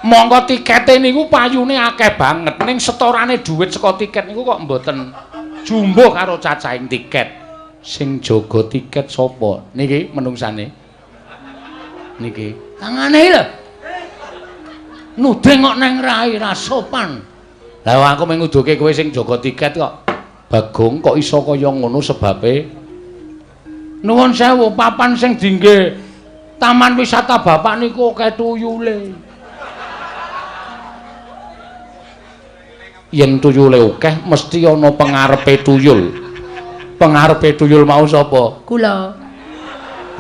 Mongko tikete niku payune akeh banget, ning setorane dhuwit saka tiket niku kok mboten jumbuh karo cacahing tiket. Sing jaga tiket sapa? Niki menungsane. Niki. Tangane lho. Nuding kok neng rai ra sopan. Lah aku mung nguduke kowe sing jaga tiket kok. Bagong kok iso kaya ngono sebabe? Nuwun sewu, papan sing dingge taman wisata bapak niku akeh tuyule. Yen tuyule akeh mesti ana pengarepe tuyul. Pengarepe tuyul mau sapa? Kula.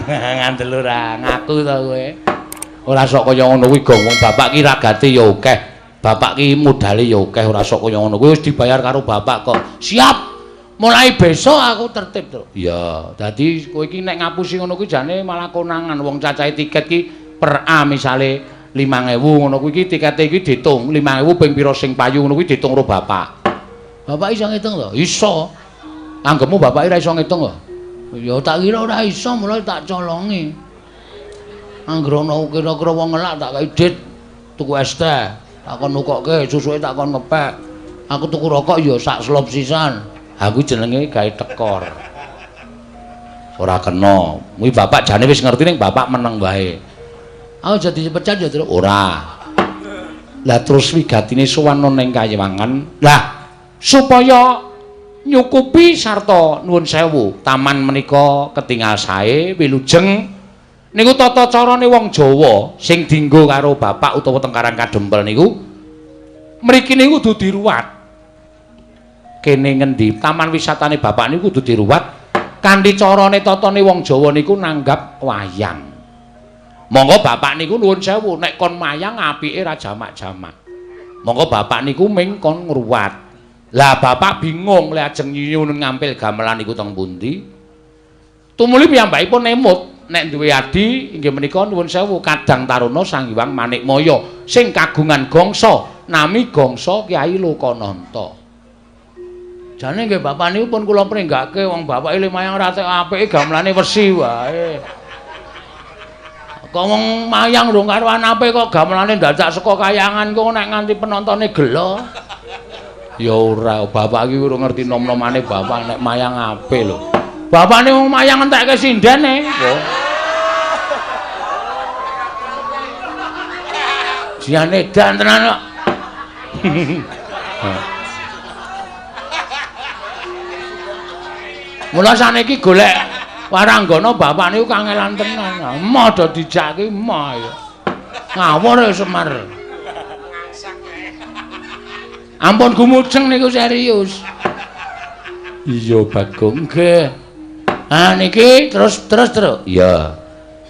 Ngandel ora ngaku to kowe. Ora sok kaya ngono kuwi gong, wong bapak ki ragate ya akeh. Bapak ki modale ya akeh, ora sok kaya ngono kuwi wis dibayar karo bapak kok. Siap. Mulai besok aku tertib to. Iya, dadi kowe iki nek ngapusi ngono kuwi jane malah konangan wong cacahe tiket ki per A misale 5.000 ngono kuwi iki tikete iki diitung 5.000 ping pira sing payu ngono kuwi diitung karo bapak. Bapak iso ngitung to? Iso. Anggepmu bapak ora iso ngitung kok? Ya tak kira ora iso, mulai tak colongi. Anggere ana kira-kira wong ngelak tak kei dit tuku es teh, tak kon nukokke, susuke tak kon ngepek. Aku tuku rokok ya sak slop sisan. Ha kuwi jenenge gawe tekor. Ora kena. Kuwi bapak jane wis ngerti ning bapak meneng wae. Aku jadi dipecat ya, Truk? Ora. Lah terus wigatine sowan ning Kayewangan. Lah supaya nyukupi sarta nuwun sewu, taman menika ketingal sae wilujeng niku tata carane wong Jawa sing dinggo karo bapak utawa teng Karang Kadempel niku mriki niku kudu diruwat. Kene ngendi taman wisatane bapak niku kudu diruwat kanthi carane tatane wong Jawa niku nanggap wayang. Monggo bapak niku nuwun sewu nek kon mayang apike ra jamak-jamak. Monggo bapak niku ming kon ngruwat. Lah bapak bingung lek ajeng nyuwun ngampil gamelan niku teng pundi. Tumuli piyambakipun emut nek duwe adi inggih menika nuwun sewu Kadang Taruna Sang Hyang Manikmaya sing kagungan gangsa nami gangsa Kyai Lokananta. Jane nggih bapak niku pun kula pringgake wong bapake mayang ora tek apike gamelane wesi wae. Kok wong mayang rung karuan apik kok gamelane dadak saka kayangan kok nek nganti penontone gelo. Ya ora, bapak iki urung ngerti nom-nomane bapak nek mayang apik lho. Bapakne wong mayang entekke sindene. Oh. Jian edan tenan kok. Mula saniki golek waranggana bapak niku kangelan tenan. Emoh do dijak ki emoh ya. Ngawur ya Semar. Ampun gumujeng niku serius. Iya Bagong nggih. Ah niki terus. Iya.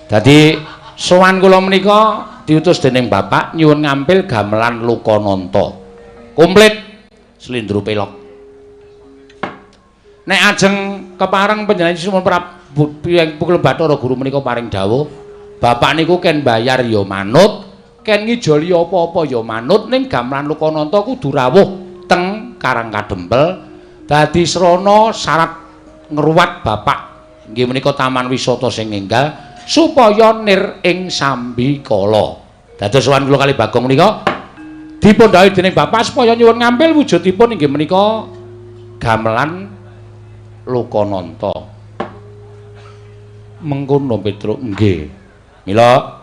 Dadi sowan kula menika diutus dening bapak nyuwun ngampil gamelan Lokananta. Komplit slendro pelok. Nek ajeng kepareng panjenengan Sunan Prabu Pukul Bathara Guru menika paring dawuh, bapak niku ken bayar ya manut, ken ngijoli apa-apa ya manut, ning gamelan Lokananta kudu rawuh teng Karang Kadempel dadi srana syarat ngruwat bapak inggih menika taman wisata sing enggal supaya nir ing sambikala. Dados sowan kula kali Bagong menika dipun dawuhi dening bapak supaya nyuwun ngampil wujudipun inggih menika gamelan Lokananta. Mengkono Petruk nggih. Mila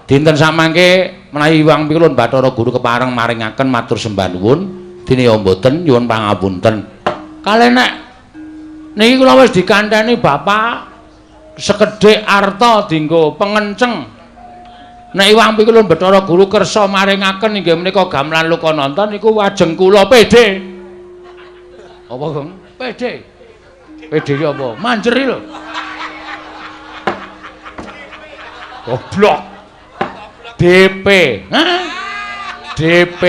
dinten samangke menawi Hyang Pikulun Bathara Guru kepareng maringaken matur sembah nuwun, dene ya mboten nyuwun pangapunten. Kalih nek niki kula wis dikanteni bapak sekedhik arta dienggo pengenceng. Nek Hyang Pikulun Bathara Guru kersa maringaken inggih menika gamelan Lokananta niku wajeng kula PD. Apa, Gong? PD. PD ki apa? Manjeri lho. Goblok. DP. Hah? DP.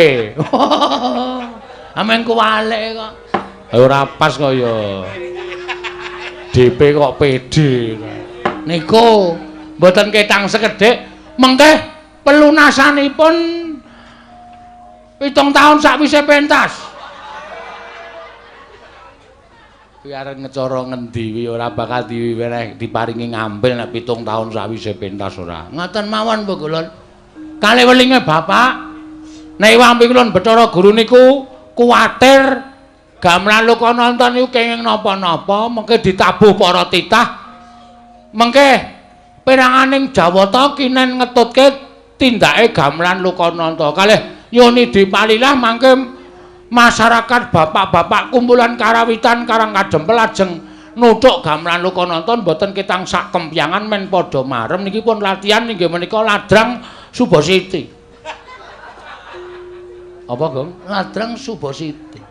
Amen kuwalik kok. Ora pas kok ya. DP kok PD. Niku mboten ketang sekedhik mengke pelunasanipun 7 taun sakwise pentas. Kuwi arep ngecara ngendi kuwi ora bakal diweneh diparingi ngambil nek 7 taun sakwise pentas ora. Ngoten mawon Bu Gulun. Kalih welinge bapak Nek Iwang Pikulun Bathara Guru niku kuwatir gamelan Lokananta niku kenging napa-napa, mengke ditabuh para titah. Mengke peranganing Jawata kinen ngetutke tindake gamelan Lokananta. Kalih nyuni dipalilah mangke masyarakat bapak-bapak kumpulan karawitan Karang Kadempel lajeng nuthuk gamelan Lokananta mboten ketang sak kempyangan men padha marem niki pun latihan inggih menika ladrang Subasiti. Apa, Gong? Ladrang Subasiti.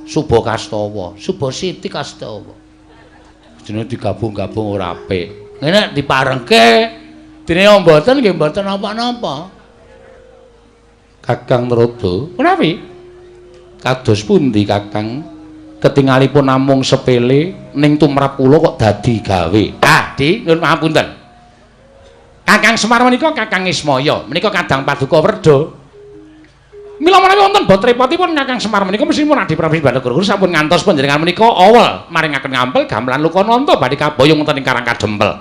Subakastawa, Subasiti Kastawa. Jenenge digabung-gabung ora apik. Ngene diparengke dene mboten nggih mboten napa-napa. Kakang Narada, menawi kados pundi Kakang? Ketingalipun namung sepele ning tumrap kula kok dadi gawe. Ah, Di, nyuwun pangapunten. Kakang Semar menika Kakang Ismaya, menika kadang paduka werda. Mila menawi wonten bot repotipun Kakang Semar menika mesthipun Adi Prabu Bathara Guru sampun ngantos panjenengan menika awel maringaken ngampel gamelan Lokananta badhe kaboyong wonten ing Karang Kadempel.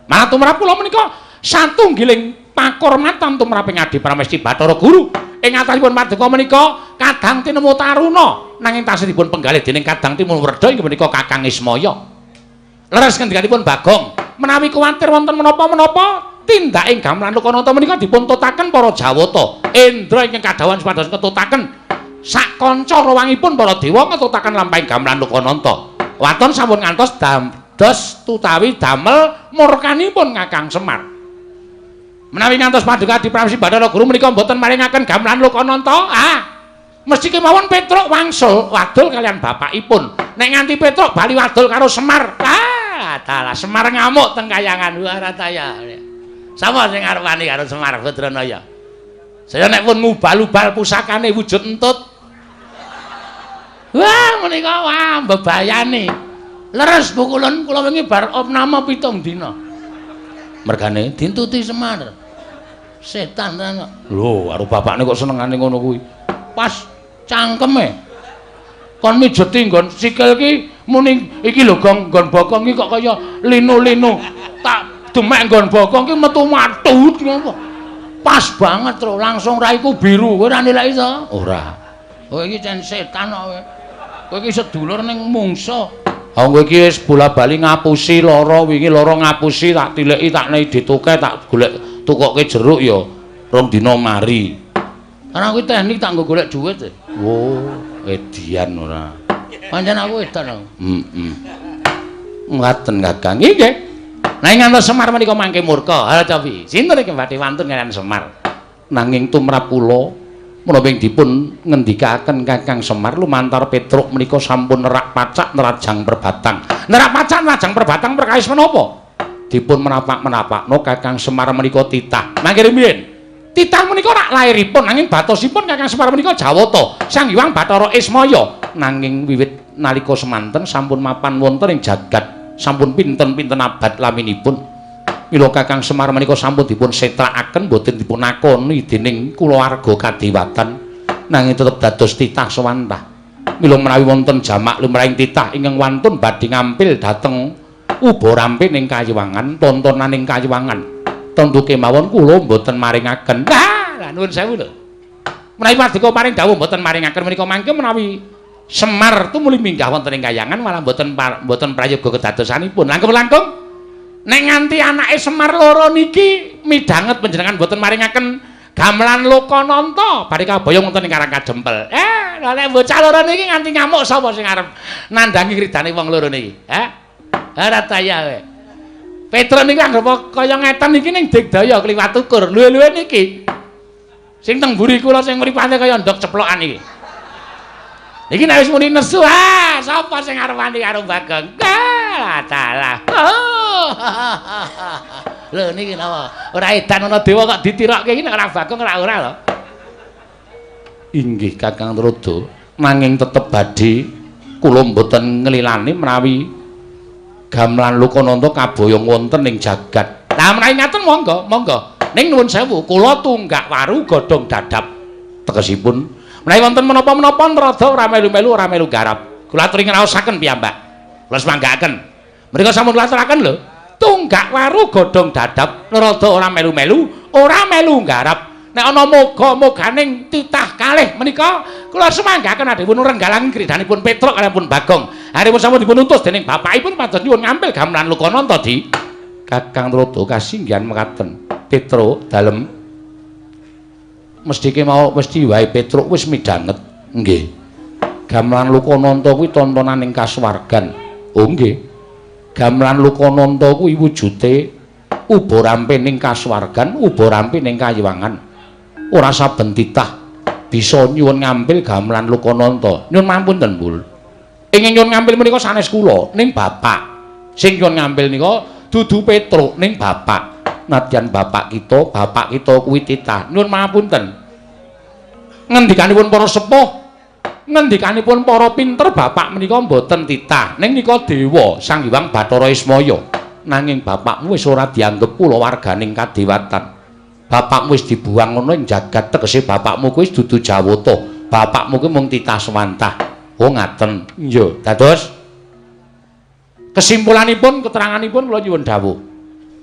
Malah tumrap kula menika satunggiling pakurmatan tumraping Adi Pramesti Bathara Guru. Ing atasipun paduka menika kadang tinemu taruna nanging tasih dipun penggalih dening kadang timun werda inggih menika Kakang Ismaya. Leres ngendikanipun Bagong, menawi kuwatir wonten menapa-menapa tindaking gamelan Lokananta menika dipun tutaken para Jawata. Indra ingkang kadhawuhan supados ngetutaken sak kanca rawangipun para dewa ngetutaken lampahing gamelan Lokananta. Waton sampun ngantos dados tutawi damel murkanipun Kakang Semar. Menawi ngantos paduka Adi Pramesti Bathara Guru menika mboten maringaken gamelan Lokananta, ah mesti kemawon Petruk wangsul wadul kalian bapakipun. Nek nganti Petruk bali wadul karo Semar, ah dalah Semar ngamuk teng kayangan Warataya. Sapa sing arep wani karo Semar Badranaya? Saya nek pun ngubal-ubal pusakane wujud entut. Wah, menika wah mbebayani. Leres pukulun kula wingi bar opname 7 dina. Mergane dintuti Semar. Setan tenan kok. Lho, karo bapakne kok senengane ngono kuwi. Pas cangkeme. Kon mijeti nggon sikil ki muni iki lho Gong, nggon bokong ki kok kaya linu-linu. Tak demek nggon bokong ki metu matut ngono. Pas banget tro, langsung raiku biru. Kowe ora nilai to? Ora. Kowe iki cen setan kok kowe. Kowe iki sedulur ning mungsa. Ha kowe iki wis bola-bali ngapusi lara wingi lara ngapusi tak tileki tak nei dituke tak golek tukoke jeruk ya rong dina mari. Karena kuwi teknik tak nggo golek dhuwit. Oh, edian ora. Pancen aku edan aku. Heeh. Ngaten Kakang. Nggih. Nah ngantos Semar menika mangke murka. Ha cobi. Sinten iki badhe wantun kaliyan Semar? Nanging tumrap kula menapa dipun ngendikaken Kakang Semar lumantar Petruk menika sampun nerak pacak nerajang perbatang. Nerak pacak nerajang perbatang perkawis menapa? Dipun menapak-menapakno Kakang Semar menika titah. Mangke rumiyin. Titah menika rak lairipun nanging batosipun Kakang Semar menika Jawata, Sang Hyang Bathara Ismaya. Nanging wiwit nalika semanten sampun mapan wonten ing jagat, sampun pinten-pinten abad laminipun. Mila Kakang Semar menika sampun dipun setrakaken boten dipun akoni dening kulawarga kadewatan, nanging tetep dados titah sewantah. Mila menawi wonten jamak lumrahing titah ingkang wantun badhe ngampil dhateng uba rampe ning kayiwangan, tontonan ing kayiwangan. Tentu kemawon kula mboten maringaken. Ah, lah nuwun sewu lho. Menawi paduka paring dawuh mboten maringaken menika mangke menawi Semar tumuli minggah wonten ing kayangan malah mboten mboten prayoga kedadosanipun. Langkung-langkung nek nganti anake Semar loro niki midhanget panjenengan mboten maringaken gamelan Lokananta badhe kaboyong wonten ing Karang Kadempel. Eh, lha nek bocah loro niki nganti ngamuk sapa sing arep nandhangi ridane wong loro niki? Hah? Ora taya kowe. Petro niki anggep kaya ngeten iki ning digdaya kliwat ukur. Luwe-luwe niki. Sing teng mburi kula sing mripate kaya ndok ceplokan iki. Iki nek wis muni nesu, ah, sapa sing arep wani karo Bagong? Ah, dalah. Oh. Lho niki napa? Ora edan ana dewa kok ditirokke iki nek ora Bagong ora ora lho. Inggih Kakang Narada, nanging tetep badhe kula mboten nglilani menawi gamelan Lokananta kaboyong wonten ing jagat. Lah menawi ngaten monggo, monggo. Ning nuwun sewu, kula tunggak waru godhong dadap. Tegesipun menawi wonten menapa-menapa Narada ora melu-melu ora melu garap. Kula aturi ngraosaken piyambak. Kula semanggaaken. Mriko sampun kula aturaken lho. Tunggak waru godhong dadap, Narada ora melu-melu, ora melu garap. Nek ana moga-moganing titah kalih menika kula sumanggaken adhewun renggalang kridanipun Petruk kaliyan Bagong. Aripun sampun dipun utus dening bapakipun pados nyuwun ngampil gamelan Lokananta di Kakang Tuladha kasinggihan mekaten. Petruk dalem mestike mau mesti wae Petruk wis midhanget. Nggih. Gamelan Lokananta kuwi tontonan ing kasuwargan. Oh nggih. Gamelan Lokananta kuwi wujude uba rampe ning kasuwargan, uba rampe ning kayiwangan. Ora saben titah bisa nyuwun ngampil gamelan Lokananta. Nyuwun mampunten, Bul. Ingin nyuwun ngampil menika sanes kula ning bapak. Sing nyuwun ngampil nika dudu Petruk ning bapak. Nadyan bapak kita kuwi titah. Nyuwun mapunten. Ngendikanipun para sepuh, ngendikanipun para pinter bapak menika mboten titah. Ning nika dewa Sang Hyang Bathara Ismaya. Nanging bapakmu wis ora dianggep kulawarganing kadewatan. Bapakmu wis dibuang ana ing jagat, tegese bapakmu kuwi dudu Jawata. Bapakmu kuwi mung titah swantah. Oh ngaten. Iya, dados kesimpulanipun, keteranganipun kula nyuwun dawuh.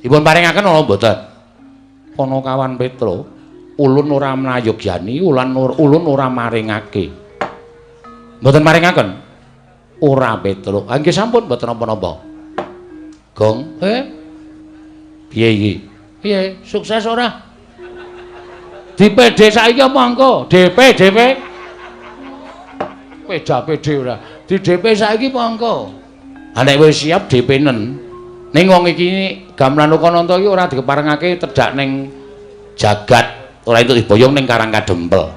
Dipun paringaken ana mboten? Panakawan Petruk, ulun ora mlayogyani, ulun ora maringake. Mboten maringaken? Ora Petruk. Ha nggih sampun mboten napa-napa. Gong, piye iki? Piye? Sukses ora? Di PD saiki apa engko? DP, DP. Peda PD ora. Di DP saiki apa engko? Ha nek wis siap DP-nen. Ning wong iki gamelan Lokananta iki ora dikeparengake tedhak ning jagat, ora entuk diboyong ning Karang Kadempel.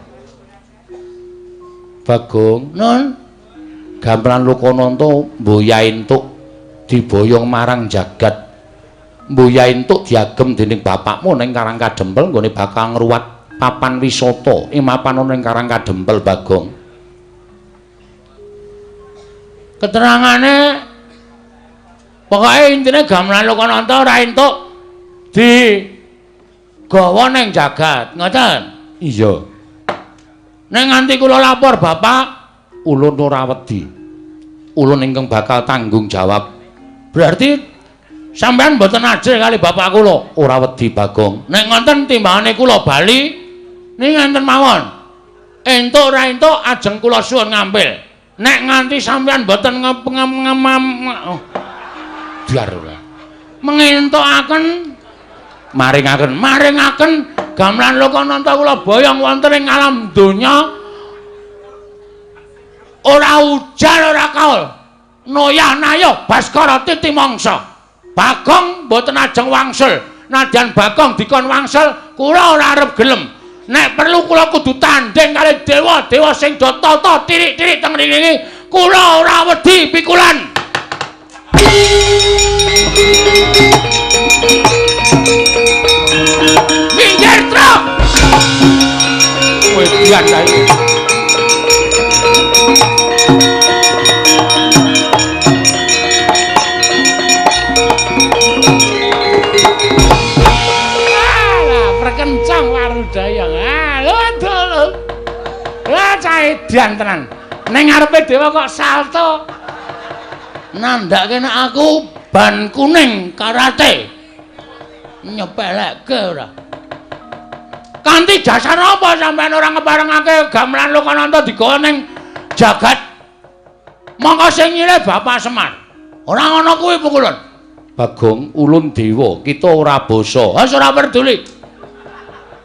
Bagong, nun. Gamelan Lokananta mboya entuk diboyong marang jagat. Mboya entuk diagem dening bapakmu ning Karang Kadempel nggone bakal ngruwat papan wisata ing mapan ana ing Karang Kadempel Bagong. Keterangane pokoke intine gamelan Lokananta ora entuk digawa ning jagat, ngoten? Iya. Ning nganti kula lapor bapak, ulun ora wedi. Ulun ingkang bakal tanggung jawab. Berarti sampean mboten ajrih kali bapak kula? Ora wedi Bagong. Nek ngoten timbangane kula bali ning ngenten mawon. Entuk ora entuk ajeng kula suwun ngampil. Nek nganti sampean mboten biar ora. Mengentukaken maringaken, maringaken gamelan Lokananta kula boyong wonten ing alam donya ora ujar ora kaul. Noyah nayoh Baskara titi mangsa. Bagong mboten ajeng wangsul. Nadyan Bagong dikon wangsul, kula ora arep gelem. Nek perlu kula kudu tanding kali dewa-dewa sing do tata tirik-tirik teng mriki. Kula ora wedi pikulan. Minggir, Truk. Wedian kae. Kencang warudaya. Ah, lho lho. Lah cah edan tenan. Ning ngarepe dewa kok salto. Nandhake nek aku ban kuning karate. Nyepelekke ora. Kanthi dasar apa sampean ora ngeparengake gamelan Lokananta digawa ning jagat? Mongko sing nyilih Bapak Semar. Ora ngono kuwi pukulun. Bagong ulun dewa, kita ora basa. Wis ora peduli.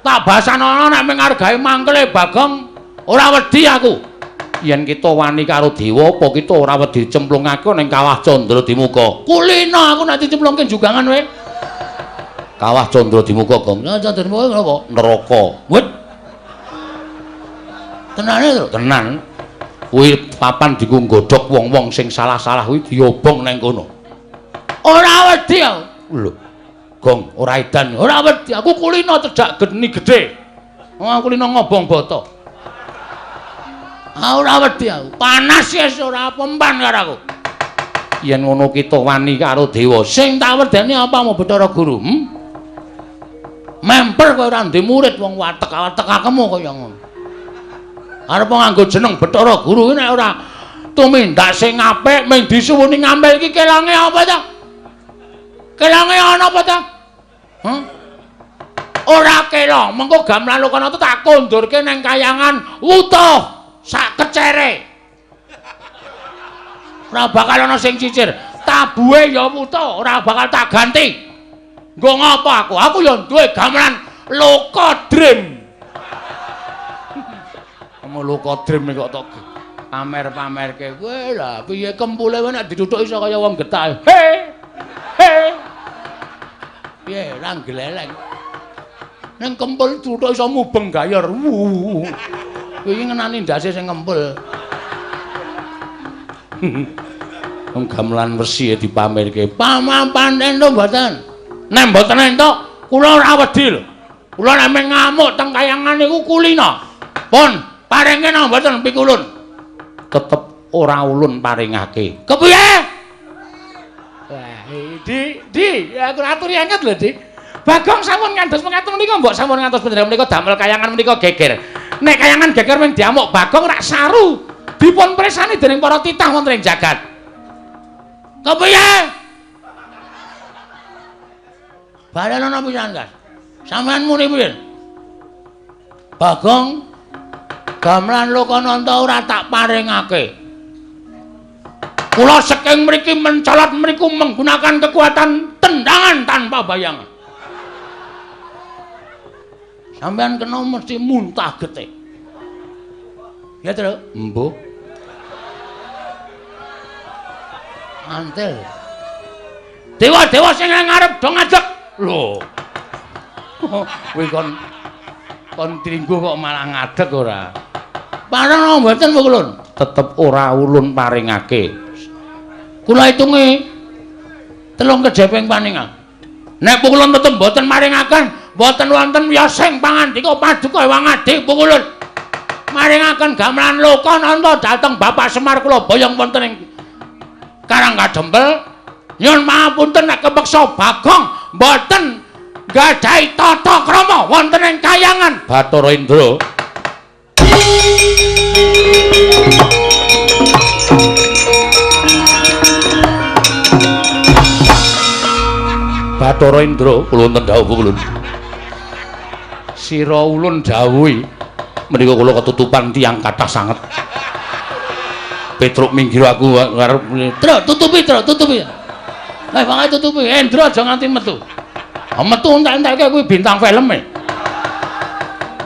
Tak basanono nek menghargai mangkele Bagong ora wedi aku. Yen kita wani karo dewa apa kita ora wedi cemplungake ning Kawah Candra Dimuka? Kulino aku nek dicemplungke jugangan kowe. Kawah Candra Dimuka, Gong. Candra Dimuka napa? Neraka. Wit. Tenane to? Tenan. Kuwi papan dienggo nggodhog wong-wong sing salah-salah kuwi diobong nang kono. Ora wedi aku. Lho. Gong, ora edan. Ora wedi, aku kulino cedhak geni gedhe. Oh, aku kulino ngobong bata. Ah, ora wedi aku. Panas wis ora pempan karo aku. Yen ngono kita wani karo dewa. Sing tak wedeni apa mau Bathara Guru? Memper kowe ora ndek murid wong watek-watekakemu kaya ngono. Arep nganggo jeneng Bathara Guru nek ora tumindak sing apik mung disuwuni ngampil iki kelange apa ta? Kelange ana apa ta? Hah? Ora kela, mengko gamelan Lokananta tak kondurke nang kayangan wutuh sak kecere. Ora bakal ana sing cicir. Tabuhe ya wutuh, ora bakal tak ganti. Nggo ngapa aku? Aku ya duwe gamelan Loka Dream. Kamu Loka Dream kok tok pamer-pamerke. Kowe lah piye kempule kowe nek dituthuk iso kaya wong getak. He. He. Piye ra gleleng. Ning kempul tuthuk iso mubeng gayor. Kowe iki ngenani ndase sing kempul. Wong gamelan wesi dipamerke. Pamapan entuk mboten? Nek mboten entuk, kula ora wedi lho. Kula nek ngamuk teng kayangan niku kulina. Pun paringke napa mboten pikulun? Tetep ora ulun paringake. Kepiye? Wah, Di, aku aturi anget lho, Di. Bagong sampun ngantos mekaten menika mbok sampun ngantos panjenengan menika damel kayangan menika geger. Nek kayangan geger mung diamuk Bagong rak saru. Dipun presani dening para titah wonten ing jagat. Kepiye? Balen ana pisan, Kas. Sampeyan muni piye? Bagong gamelan Lokananta ora tak paringake. Kula saking mriki mencolot mriku menggunakan kekuatan tendangan tanpa bayangan. Sampeyan kena mesti muntah getih. Ya, Tru? Embuh. Antel. Dewa-dewa sing ngarep do ngadeg. Lho. Kuwi kon tringgo kok malah ngadeg ora? Pareng mboten ulun. Tetep ora ulun paringake. Kula hitungi telung kejeping paningan. Nek pukulun tetep mboten maringaken, mboten wonten wiyosing pangandika paduka Ewang Adi pukulun. Maringaken gamelan Lokananta dhateng Bapak Semar kula boyong wonten ing Karang Kadempel. Nyuwun pangapunten nek kepeksa Bagong mboten nggadahi tata krama wonten ing kayangan Bathara Indra. Bathara Indra kula wonten dawuh kula. Sira ulun dawuhi menika kula ketutupan tiyang kathah sanget. Petruk minggir aku arep Tru tutupi, Tru tutupi. Eh mangke tutupi. Endra aja nganti metu. Metu entek-enteke kuwi bintang filme.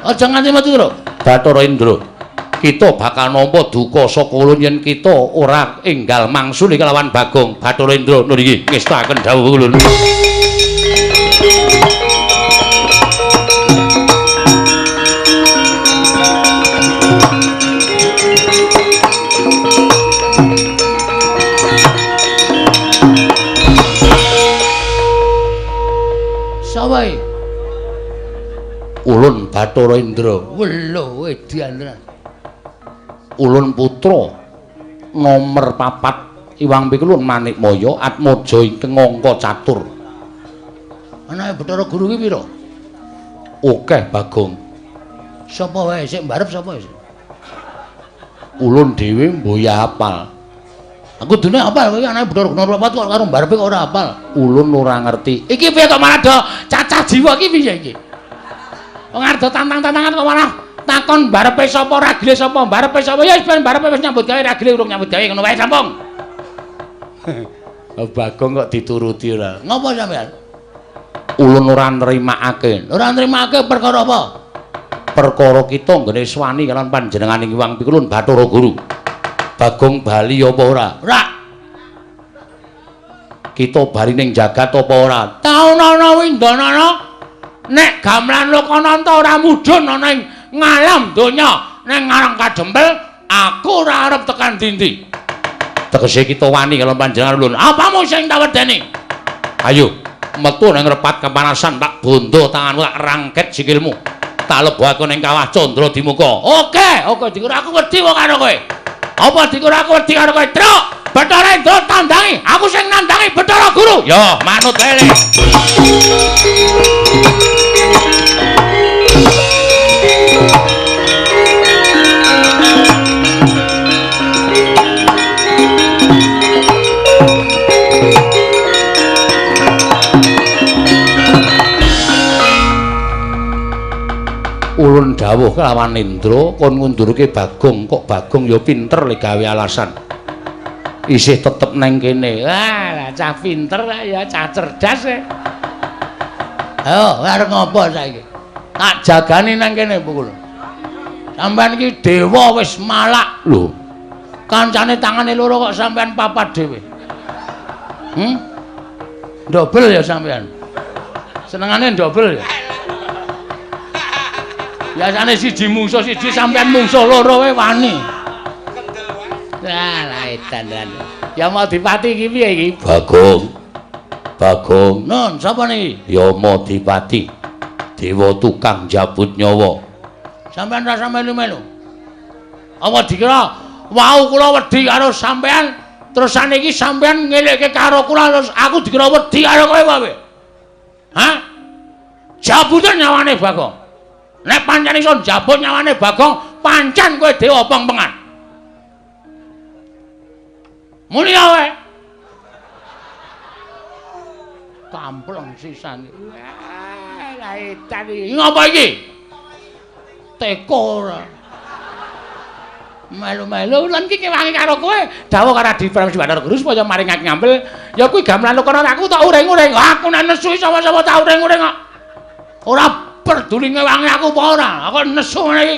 Aja nganti metu, Tru. Bathara Indra, kita bakal nampa duka saka ulun yen kita ora enggal mangsuli kelawan Bagong. Bathara Indra niki ngestakaken dawuh ulun. Sawai ulun Bathara Indra. Welo edian tenan. Ulun putra nomer 4 Iwang Pikulun Manikmaya Atmaja ingkang angka catur. Anake Bathara Guru ki pira? Akeh Bagong. Sapa wae sik mbarep sapa sik? Ulun dhewe mboya apal. Aku dene apal kowe anake Bathara Guru 4 kok karo mbarepe kok ora apal. Ulun ora ngerti. Iki piye kok malah do cacah jiwa iki piye iki? Wong arep do tantang-tantangan kok malah takon barepe sapa ragile sapa barepe sapa ya wis ben barepe wis nyambut gawe ragile urung nyambut gawe ngono wae sampung. Bagong kok dituruti ora. Ngopo sampean? Ulun ora nrimakake. Ora nrimakake perkara apa? Perkara kita nggone swani kalian panjenengane Hyang Pikulun Bathara Guru. Bagong bali apa ora? Ora. Kita bali ning jagat apa ora? Taunana windanana nek gamelan Lokananta ora mudhun ana ing ngalam donya ning Ngarang Kadempel, aku ora arep tekan dindi. Tegese kita wani karo panjenengan ulun. Apamu sing tak wedeni? Ayo metu nang repat kepanasan tak bondo tanganmu tak rangket sikilmu. Tak lebokake ning kawah Candra Dimuka. Oke, oke dikira aku wedi kok karo kowe. Apa dikira aku wedi karo kowe? Truk, Bathara Indra tandangi, aku sing nandangi Bathara Guru. Yo, manut wae. dawuh kelawan Indra kon ngundurke Bagong, kok Bagong ya pinter le gawe alasan. Isih tetep neng kene. Wah, cah pinter ya, cah cerdas e. Ayo, arep ngopo saiki? Tak jagani nang kene pukul. Sampeyan iki dewa wis malak lho. Kancane tangane loro kok sampeyan papat dhewe. Dobel ya sampeyan. Senengane dobel ya. Biasane siji mungsuh siji sampeyan mungsuh loro wae wani. Lah, lah edan. Ya mau dipati iki piye iki? Bagong. Bagong. Nun, sapa niki? Yamadipati. Dewa tukang jabut nyawa. Sampeyan ra melu-melu. Apa dikira wau kula wedi karo sampeyan, terus saniki sampeyan ngelekke karo kula terus aku dikira wedi karo kowe wae. Hah? Jabuten nyawane Bagong. Nek pancen iso njabut nyawane Bagong, pancen kowe dewa pengpengan. Muni wae. Kampleng sisan. Wah, lah edan iki. Ngapa iki? Teko ora. Melu-melu lan iki kewangi karo kowe. Dawuh karo Adi Pramesti Bathara Guru supaya maringake ngampil. Ya kuwi gamelan kono aku tak uring-uring. Aku nek nesu sapa-sapa tak uring-uring kok. Ora peduli ngewangi aku apa ora. Aku nesu ngene iki.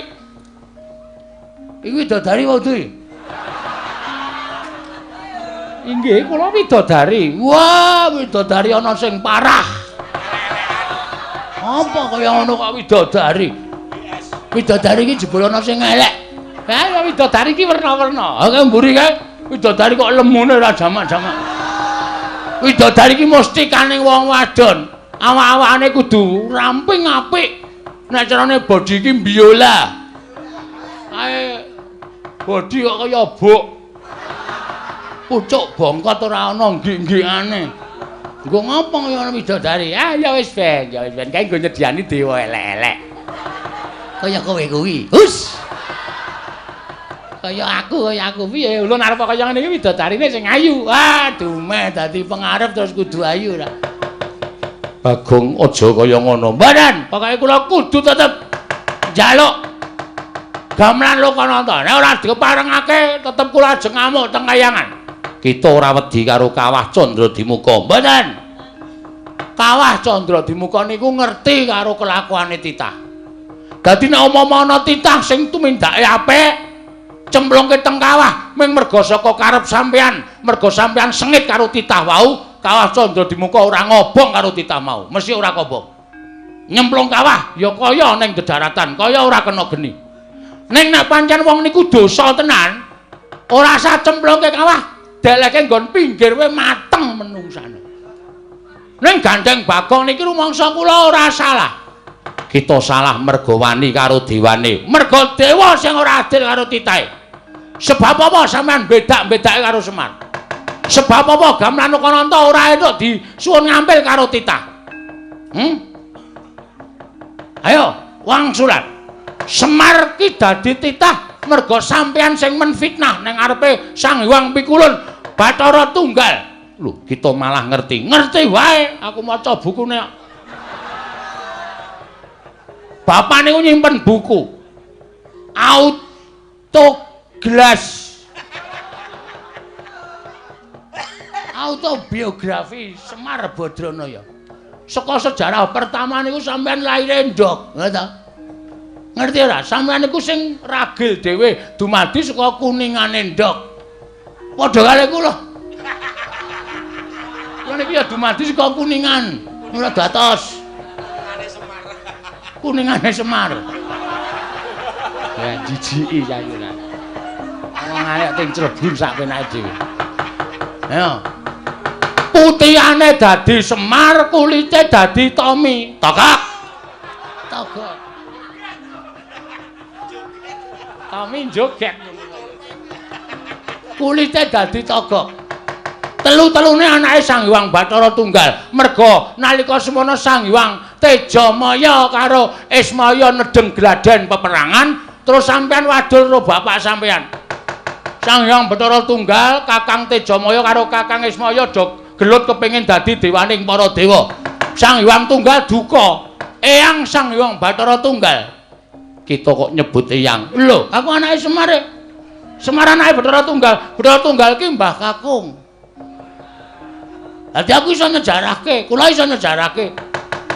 Iki widodari wae kuwi. Inggih, kula widodari. Wah, widodari ana sing parah. Apa kaya ngono kok widodari? Widodari iki jebul ana sing elek. Ha, widodari iki werna-werna. Ha, mburi kae widodari kok lemune ora jamak-jamak. Widodari iki mesti kaning wong wadon. Awak-awakane kudu ramping apik. Nek carane body iki biola. Kae body kok kaya buk. Pucuk bongkot ora ana nggik-nggikane. Nggo ngopo kaya ana widodari? Ah ya wis ben, ya wis ben kae nggo nyediani dewa elek-elek. Kaya kowe kuwi. Hus. Kaya aku piye? Ulun arep kaya ngene iki widodarine sing ayu. Ah, dumeh dadi pengarep terus kudu ayu ra. Bagong aja kaya ngono. Mboten, pokoke kula kudu tetep njaluk gamelan Lokananta. Nek ora diparengake tetep kula ajeng ngamuk teng kayangan. Kita ora wedi karo Kawah Candradimuka. Mboten. Kawah Candradimuka niku ngerti karo kelakuane titah. Dadi nek umpama ana titah sing tumindake apik, cemplungke teng kawah ming merga saka karep sampean, merga sampean sengit karo titah wau, Kawah Candradimuka ora ngobong karo titah mau, mesti ora kobong. Nyemplung kawah ya kaya ning dedaratan, kaya ora kena geni. Ning nek pancen wong niku dosa tenan, ora sah cemplungke kawah, deleke nggon pinggir wae mateng menungsane. Ning gandeng Bagong niki rumangsa kula ora salah. Kita salah merga wani karo dewane. Merga dewa sing ora adil karo titahe. Sebab apa sampean bedak-bedake karo Semar? Sebab apa gamelan Lokananta ora entuk disuwun ngampil karo titah? Ayo, wangsulan. Semar ki dadi titah merga sampean sing menfitnah ning ngarepe Sang Hyang Pikulun Bathara Tunggal. Lho, kita malah ngerti. Ngerti wae, aku maca bukune. Bapak niku nyimpen buku. Autoglass. Autobiografi Semar Badranaya. Saka sejarah pertama niku sampean lahire ndok, ngono ta? Ngerti ora? Sampeyan niku sing ragil dhewe dumadi saka kuningane ndok. Padha karo kula. Kula niki ya dumadi saka kuningan, ora datos. Kuningane Semar. Ya jijiki saiki ora. Wong arek ting clebun sak penake dhewe. Ayo. Putihane dadi Semar, kulite dadi Tommy. Togok. Togok. Tommy joget. Kulite dadi togok. Telu-telune anake Sang Hyang Bathara Tunggal. Merga nalika semono Sang Hyang Tejamaya karo Ismaya nedeng gladen peperangan, terus sampean wadul karo bapak sampean. Sang Hyang Bathara Tunggal, Kakang Tejamaya karo Kakang Ismaya do gelut kepengin dadi dewaning para dewa. Sang Hyang Tunggal duka, eyang Sang Hyang Bathara Tunggal. Kita kok nyebut eyang. Lho, aku anake Semar. Semar anake Bathara Tunggal. Bathara Tunggal ki Mbah Kakung. Dadi aku iso nyejarahke, kula iso nyejarahke.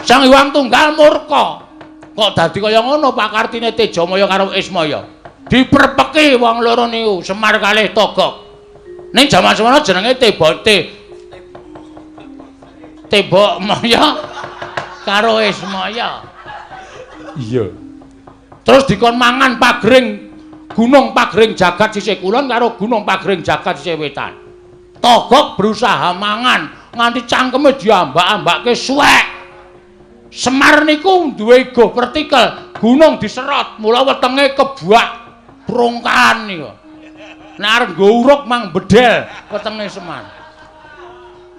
Sang Hyang Tunggal murka. Kok dadi kaya ngono pakartine Tejamaya karo Ismaya. Diprepeki wong loro niku, Semar kalih Togok. Ning jaman semono jenenge Tebok Maya karo Ismaya. Iya. Terus dikon mangan pagring gunung pagring jagat sisih kulon karo gunung pagring jagat sisih wetan. Togok berusaha mangan nganti cangkeme diambak-ambake suwek. Semar niku duwe igo vertikal, gunung diserot, mula wetenge kebuak brongkahan niku. Nek arep nggo uruk mang bedel wetenge Semar.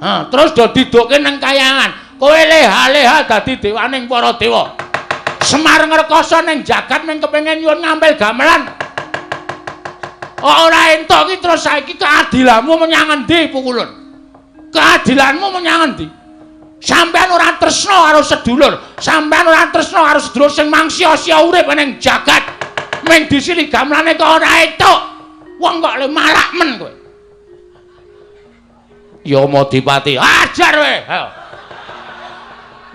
Ha, terus do didokke nang kayangan. Kowe leha-leha dadi dewaning para dewa. Semar ngrekoso ning jagat ning kepengin nyuwun ngambil gamelan. Ora entuk iki terus saiki keadilanmu menyang endi Pukulun? Keadilanmu menyang endi? Sampeyan ora tresna karo sedulur, sampeyan ora tresna karo sedulur sing mangsia-sia urip ning jagat. Ming disili gamelane kok ora entuk. Wong kok le malak men kowe. Yamadipati, ajar kowe. Ayo.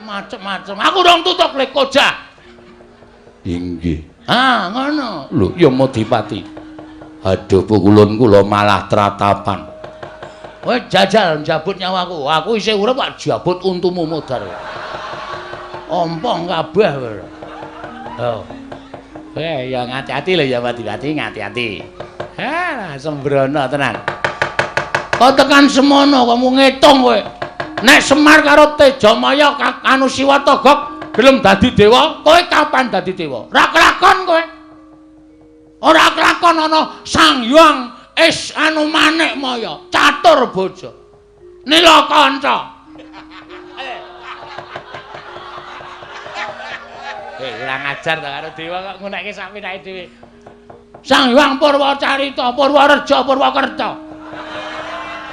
Macem-macem. Aku rong tutuk le koja. Inggih. Ah, ngono. Lho, Yamadipati. Aduh, Pukulun kula malah tratapan. Kowe jajal njabut nyawaku. Aku isih urip kok jabut untumu modar. Ompong kabeh kowe. Oh. Ya ngati-ati lho Yamadipati, ngati-ati. Ha, sembrono tenan. Kok tekan semono kamu ngitung kowe. Nek Semar karo Tejamaya anu Siwa Togok gelem dadi dewa, kowe kapan dadi dewa? Ora kelakon kowe. Ora kelakon ana Sang Hyang Is anu Manik Maya, catur bojo. Nila kanca. Ora ngajar ta karo dewa kok ngunekke sak pinake dhewe. Sang Hyang Purwacarita, Purwareja, Purwakerta.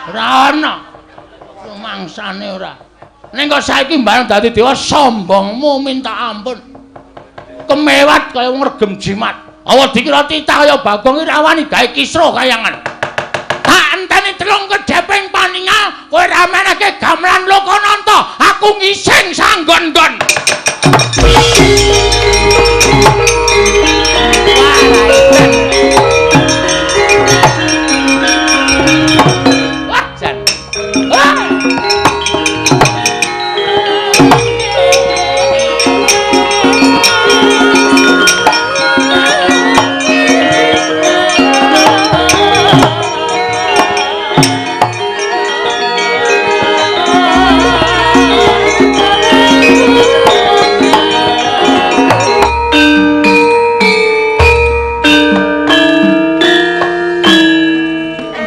Ora ana. Rumangsane ora. Ning kok saiki mbareng dadi dewa sombongmu minta ampun. Kemewat kaya wong regem jimat. Awa dikira titah kaya Bagong iki ra wani gawe kisruh kayangan. Tak enteni telung kedheping paningal kowe ra menehke gamelan Lokananta, aku ngising sanggon-nggon. Wah, jan. Wah.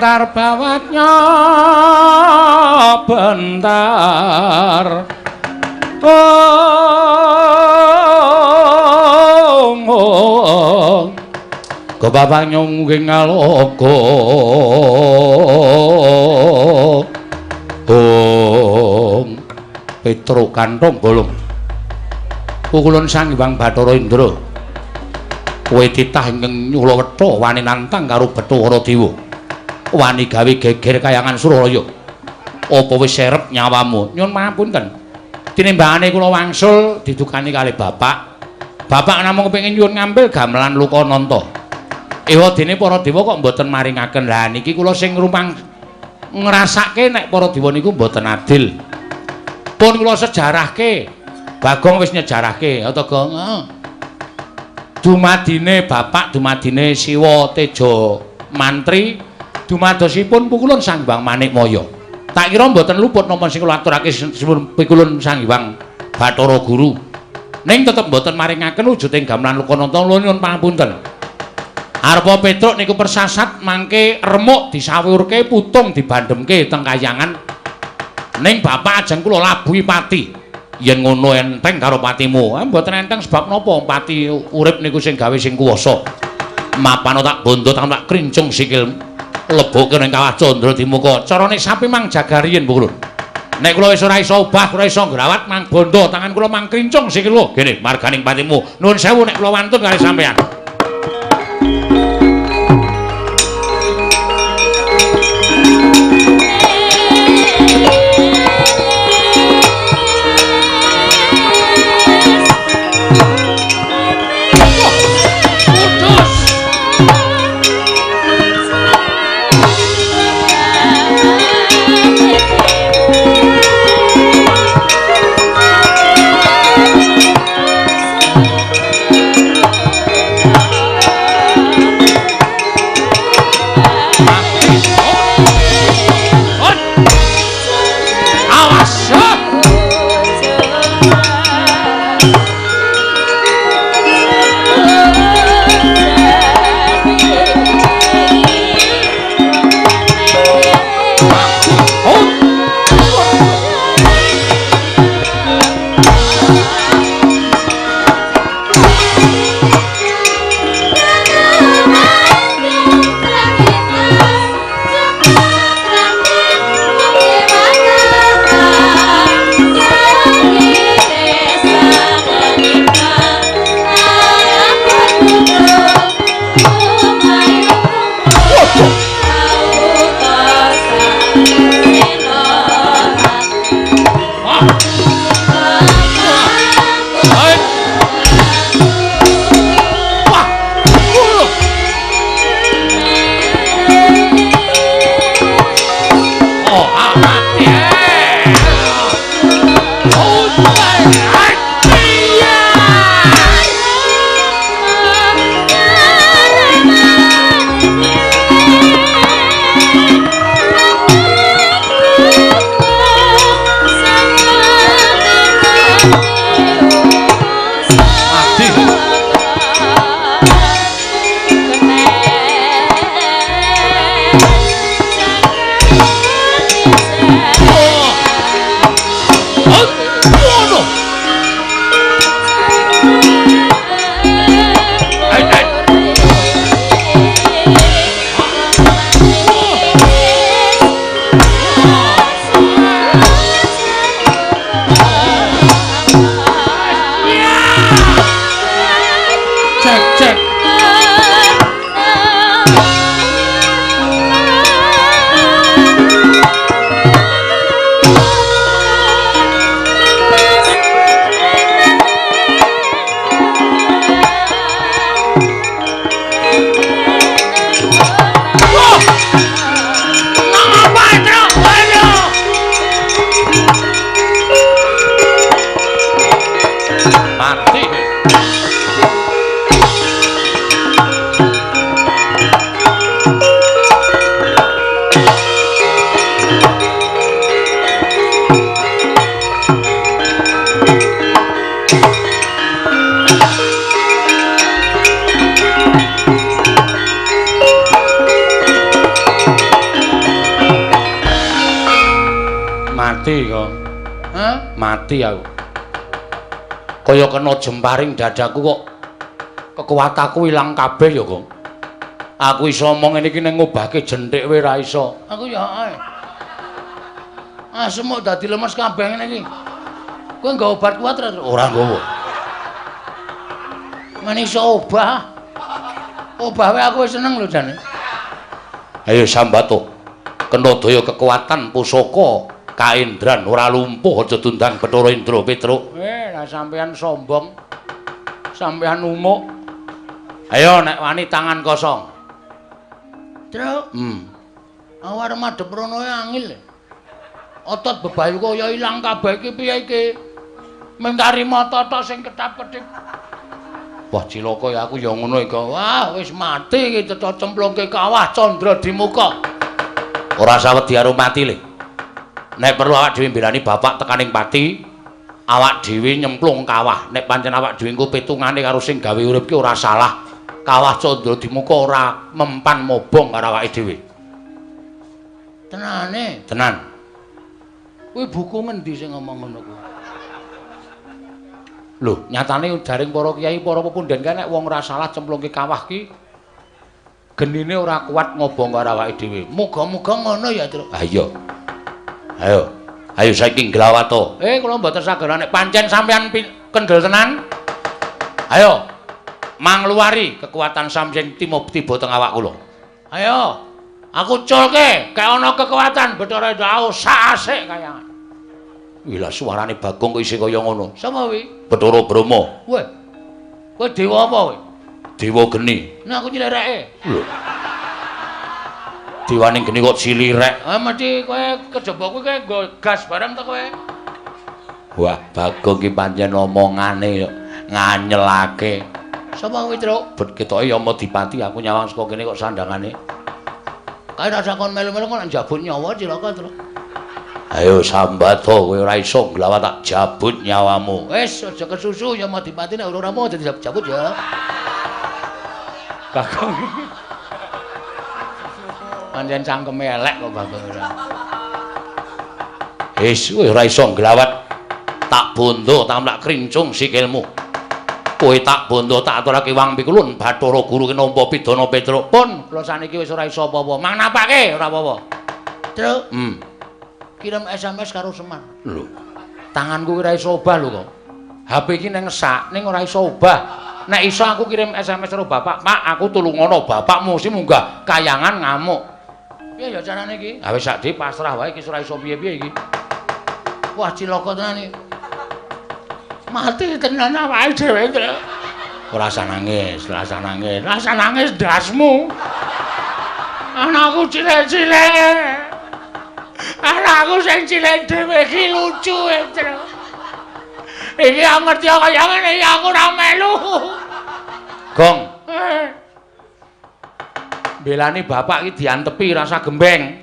Bentar bawatnya bentar. Oh, oh. Ke bapak nyong ngaloko. Oh, Petro kantong bolong. Pukulun Sang Hyang Bathara Indra. Kowe titah ingkang nyula wetha wani nantang karo Bathara Dewa. Wani gawe geger kayangan Suralaya. Apa wis serep nyawamu? Nyun pangapunten. Tinimbangane kula wangsul didukani kalih bapak. Bapak namung kepengin nyuwun ngambil gamelan Lokananta. Ewa dene para dewa kok mboten maringaken. Lah niki kula sing rumang ngrasake nek para dewa niku mboten adil. Pun kula sejarahke. Bagong wis nyejarahke, ya to, Gong? Heeh. Dumadine bapak, dumadine Siwa Teja Mantri, dumadosipun Pukulun Sang Hyang Manikmaya. Tak kira mboten luput napa sing kula aturake Pikulun Sang Hyang Bathara Guru. Ning tetep mboten maringaken wujuding gamelan Lokananta nyuwun pangapunten. Arpa Petruk niku persasat mangke remuk disawurke putung dibandhemke teng kayangan. Ning bapak ajeng kula labuhi pati. Yen ngono enteng karo patimu. Mboten enteng sebab napa pati urip niku sing gawe sing kuwasa. Mapano tak bondo tak krincung sikil. Leboke ning kawah Candra Dimuka. Carane sapi mang jaga riyin, Pukulun. Nek kula wis ora iso obah, ora iso ngrawat mang bondo, tangan kula mang krincung sikil kula. Gene marganing patimu. Nuwun sewu nek kula wantun kali sampean. Mati kok. Hah? Mati aku. Kaya kena jemparing dadaku kok kekuatanku ilang kabeh ya, Kong. Aku iso omong ngene iki ning ngobahke jenthik wae ra iso. Aku ya ae. Asem kok dadi lemes kabeh ngene iki. Kowe nggawa obat kuat ra? Ora nggawa. Men iso obah. Obah wae aku wis seneng lho jane. Ayo sambato. Kena daya kekuatan pusaka kaendran ora lumpuh aja dundang Bathara Indra Petruk. Lah sampean sombong. Sampean umuk. Ayo nek wani tangan kosong. Truk. Aku arep madhep rono angil. Otot bebayu kaya ilang kabeh iki piye iki? Mung tarima tata sing ketap-ketip. Wah cilaka ya aku ya ngono iki. Wah wis mati iki cetha cemplungke kawah Candra Dimuka. Ora sawedi karo mati le. Nek perlu awak dhewe mbelani bapak tekaning pati, awak dhewe nyemplung kawah. Nek pancen awak dhewe engko petungane karo sing gawe urip ki ora salah. Kawah Candra Dimuka ora mempan mobong karo awake dhewe. Tenane? Tenan. Kuwi buku ngendi sing ngomong ngono kuwi? Lho, nyatane jaring para kiai, para pepunden kae nek wong ora salah cemplungke kawah ki genine ora kuat ngobong karo awake dhewe. Muga-muga ngono ya, Truk. Ha iya. Ayo. Ayo saiki nglawat to. Kula mboten saged nek pancen sampeyan kendel tenan. Ayo mangluwari kekuatan sampeyan tiba teng awak kula. Ayo aku culke, kek ana kekuatan Bathara Indra sak asik kayangan. Wih lah suarane Bagong kok isih kaya ngono. Sapa kuwi? Bathara Brahma. Weh. Kowe dewa apa kowe? Dewa geni. Nah aku nyilireke. Lho. Dewane geni kok cilirek. Ah mesti kowe kejaba kuwi kowe nggo gas bareng to kowe. Wah, Bagong ki pancen omongane nganyelake. Sapa kuwi, Truk? Bet ketoke Yama Dipati aku nyawang saka kene kok sandangane. Kae rasa kon melu-melu kok njabut nyawa cilaka, Truk. Ayo sambat to, kowe ora iso nglawat tak jabut nyawamu. Wis aja kesusu Yama Dipati nek ora mau dadi jabut ya. Bagong. Pancen cangkeme elek kok Bagong ora. Wis kowe ora iso nglawat tak bondo tamlak krincung sikilmu. Kowe tak bondo tak aturake wang pikulun Bathara Guru ki nampa pidana Petruk. Pun kula saniki wis ora iso apa-apa. Mang napake ora apa-apa. Truk. Kirim SMS karo Semar. Lho. Tanganku ora iso obah lho kok. HP iki nang sak ning ora iso obah. Nek iso aku kirim SMS karo bapak, "Pak, aku tulungono bapakmu sing munggah kayangan ngamuk." Piye ya carane iki? Ha wis sak dhewe pasrah wae iki ora iso piye-piye iki. Wah, cilaka tenan iki. Mati tenan awake dhewe, Truk. Ora usah nangis, ora usah nangis. Ora usah nangis ndasmu. Anakku cilik-cilik. Anakku sing cilik dhewe iki lucu, Truk. Iki ngerti kaya ngene iki aku ora melu. Gong. Belani bapak iki diantepi rasa gembeng.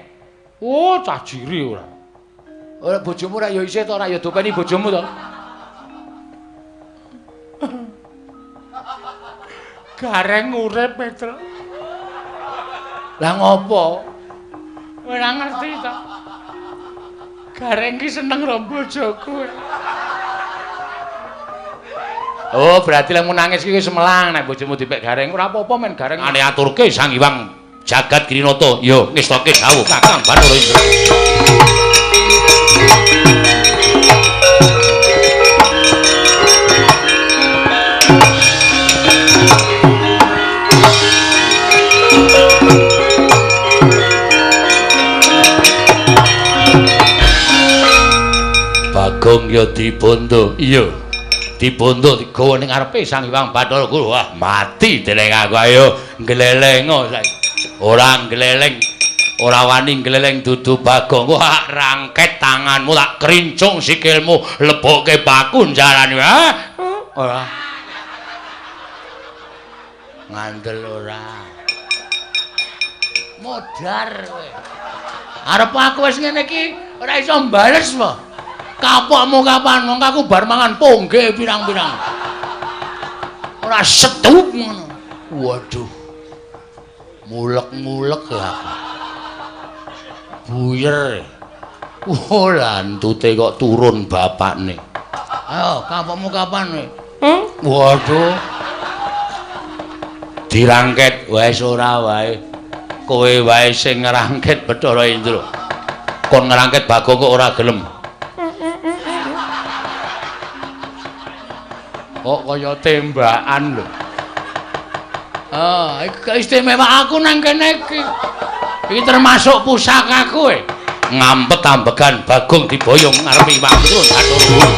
Oh, cah jiri ora. Ora bojomu ora ya isih to ora ya dopeni bojomu to. Gareng urip, Petruk. Lah ngopo? Ora ngerti to. Gareng ki seneng karo bojoku. Oh, berarti lek nangis iki wis melang nek bojomu dipek Gareng. Ora apa-apa men Gareng. Ane aturke Sang Hyang Jagat Girinata. Yo ngestoke dawuh Kakang Bathara Indra. Bagong ya dibondo. Iya. Dibondo digawa ning ngarepe Sang Hyang Bathara Guru. Wah, mati deleng aku. Ayo nglelengo saiki. Ora ngleleng. Ora wani ngleleng dudu Bagong. Wah, rangket tanganmu tak krincung sikilmu, lebokke paku njarane. Ha? Ora. Ngandel ora. Modar kowe. Arep aku wis ngene iki ora iso mbales po. Kapokmu kapan? Wong aku bar mangan pongge pirang-pirang. Ora setup ngono. Waduh. Mulek-mulek ya aku. Buyer. Oh, lantute kok turun bapakne. Ayo, kapokmu kapan kowe? Waduh. Dirangket wis ora wae. Kowe wae sing ngrangket Bathara Indra. Kon ngrangket Bagong kok ora gelem. Kok kaya tembakan lho. Ah, iki istimewa aku nang kene iki. Iki termasuk pusakaku e. Ngampet ambegan Bagong diboyong ngarepe Iwak Petruk Bathara Guru.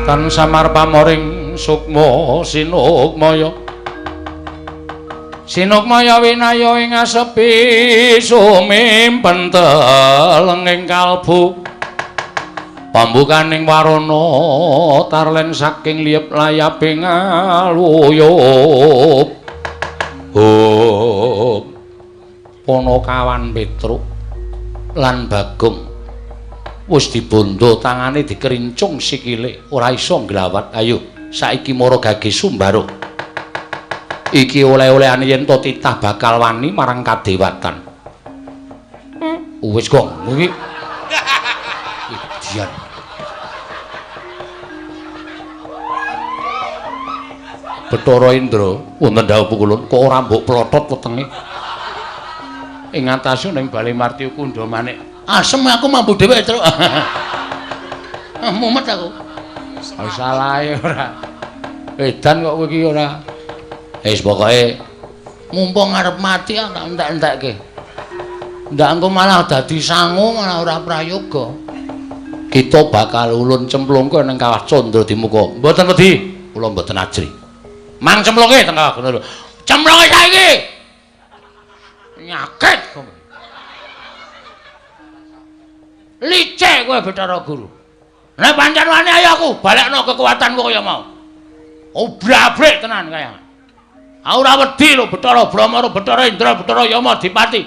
Tan samar pamoring sukma sinukmaya. Sinukmaya winaya ing asepi sumimpen telenging kalbu. Pambukaning warana tarlen saking liyep layape ngaluyup. Hop. Panakawan Petruk lan Bagong wis dibondo tangane dikerincung sikile ora iso nglawat. Ayo saiki mara gage Sumbaro. Iki oleh-olehane yen to titah bakal wani marang kadewatan. Wis gong iki. Idian. Bathara Indra wonten dhawuh pukulun kok ora mbok plotot wetenge. Ing atase ning Bale Martya Kundha manik. Asem aku mambu dhewe, Truk. Mumet aku. Salahe ora. Edan kok kowe iki ora. Wis pokoke mumpung arep mati tak entek-entekke. Ndak engko malah dadi sangu malah ora prayoga. Kita bakal ulun cemplungke ning kawah Candra Dimuka. Mboten wedi, kula mboten ajri. Mang cemplungke teng kawah ngono lho. Cemplunge saiki. Nyakit kowe. Licik kowe Bathara Guru. Nek pancen wani ayo aku balekno kekuatanku kaya mau. Obrabrik tenan kaya. Aku ora wedi lho Bathara Brahma, Bathara Indra, Bathara Yama Dipati.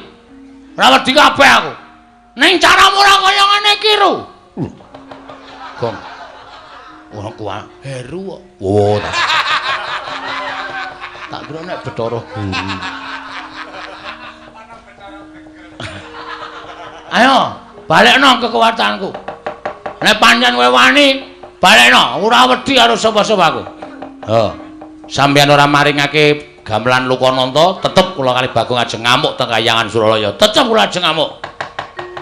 Ora wedi kabeh aku. Ning caramu ora kaya ngene iki ro. Gong. Ora kuat heru kok. Oh, tak kira nek Bathara Guru. Ayo, balekno kekuatanku. Nek pancen kowe wani, balekno. Ora wedi karo sapa-sapa aku. Ha. Sampeyan ora maringake gamelan Lokananta, tetep kula kali Bagong ajeng ngamuk teng Kahyangan Suralaya. Tetep kula ajeng ngamuk.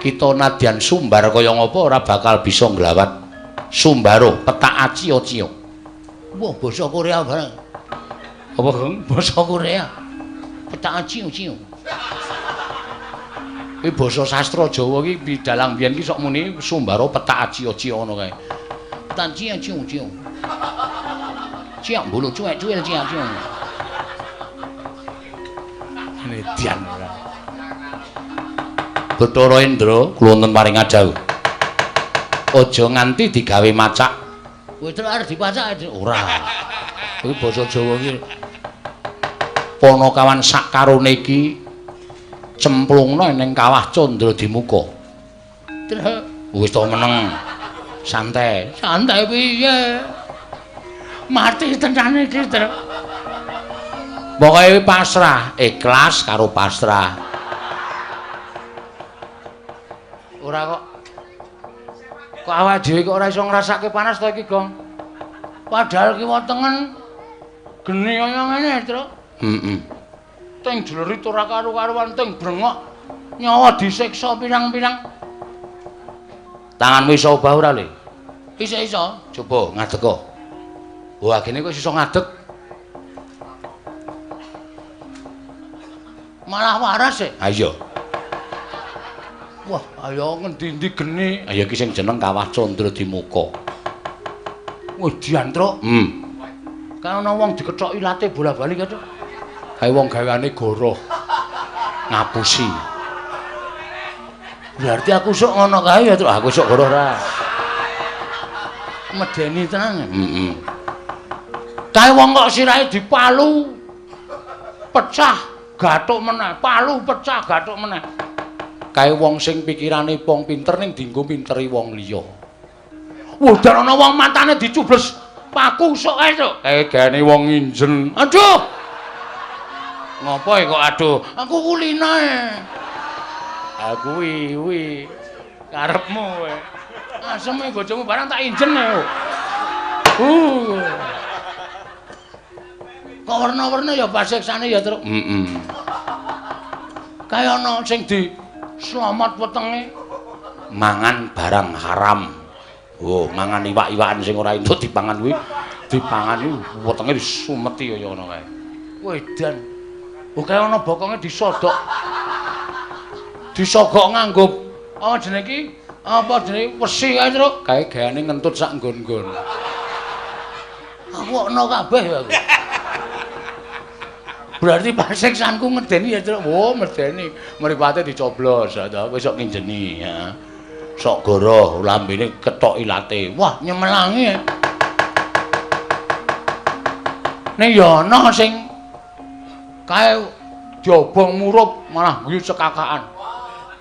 Kita nadyan sumbar kaya ngapa ora bakal bisa nglawat. Sumbaro petak acio-cio. Wah, basa Korea bareng. Apa, Gong? Basa Korea. Petak acio-cio. Iki basa sastra Jawa iki bidalang biyen iki sok muni Sumbaro petak acio-cio ngono kae. Petak acio-cio. Ciak mbulu cuwek-cuwil ciak-ciak. Median ora. Bathara Indra kula wonten paring dawuh. Aja nganti digawe macak. Kowe terus arep dipacak ora. Kuwi basa Jawa iki. Panakawan sak karone iki cemplungna ning kawah Candra Dimuka. Terus wis to meneng. Santai. Santai piye? Mati tenan iki, Truk. Pokoke pasrah, ikhlas karo pasrah. Ora kok. Kok awake dhewe kok ora iso ngrasake panas to iki, Gong? Padahal kiwa tengen geni kaya ngene, Truk. Heeh. Teng jlerit ora karu-karuan, teng brengok nyawa disiksa pirang-pirang. Tanganmu iso obah ora, Le? Iso-iso. Coba ngadeg kok. Wah, gene kok iso ngadeg. Malah waras e. Ha iya. Wah, ayo ngendi-endi geni. Ha iki sing jeneng Kawah Candra Dimuka. Wah, dian, Truk. Kan ana wong dikethok ilate bola-bali kae, Truk. Kae wong gaweane goroh. Ngapusi. Berarti aku sok ngono kae ya, Truk. Aku sok goroh ra. Medeni tenan. Heeh. Kae wong kok sirahe dipalu pecah gathuk meneh, palu pecah gathuk meneh. Kae wong sing pikirane wong pinter ning dienggo pinteri wong liya. Wah, dan ana wong matane dicubles paku sok kae, Cuk. Kae gane wong nginjen. Aduh. Ngopo kok aduh? Aku kulinae. Ha kuwi kuwi karepmu kowe. Aseme bojomu barang tak injen e. Kok werna-werna ya pasiksane ya, Truk. Heeh. Kae ana sing di slamet wetenge mangan barang haram. Oh, mangan iwak-iwakan sing ora entuk dipangan kuwi, dipangan iki wetenge disumeti kaya ngono kae. Wedan. Oh, kae ana bokonge disodok. Disogok nganggo apa jenenge iki? Apa jenenge wesi kae, Truk? Kae gaweane ngentut sak nggon-nggon. Aku ana kabeh ya aku. Berarti pasiksanku ngedeni ya, Truk. Oh, medeni. Mripate dicoblos, ta. Kowe sok nginjeni, ya. Sok goroh lambene ketok ilate. Wah, nyemelangi. Ning ya ana sing kae diobong murup malah guyu cekakaan.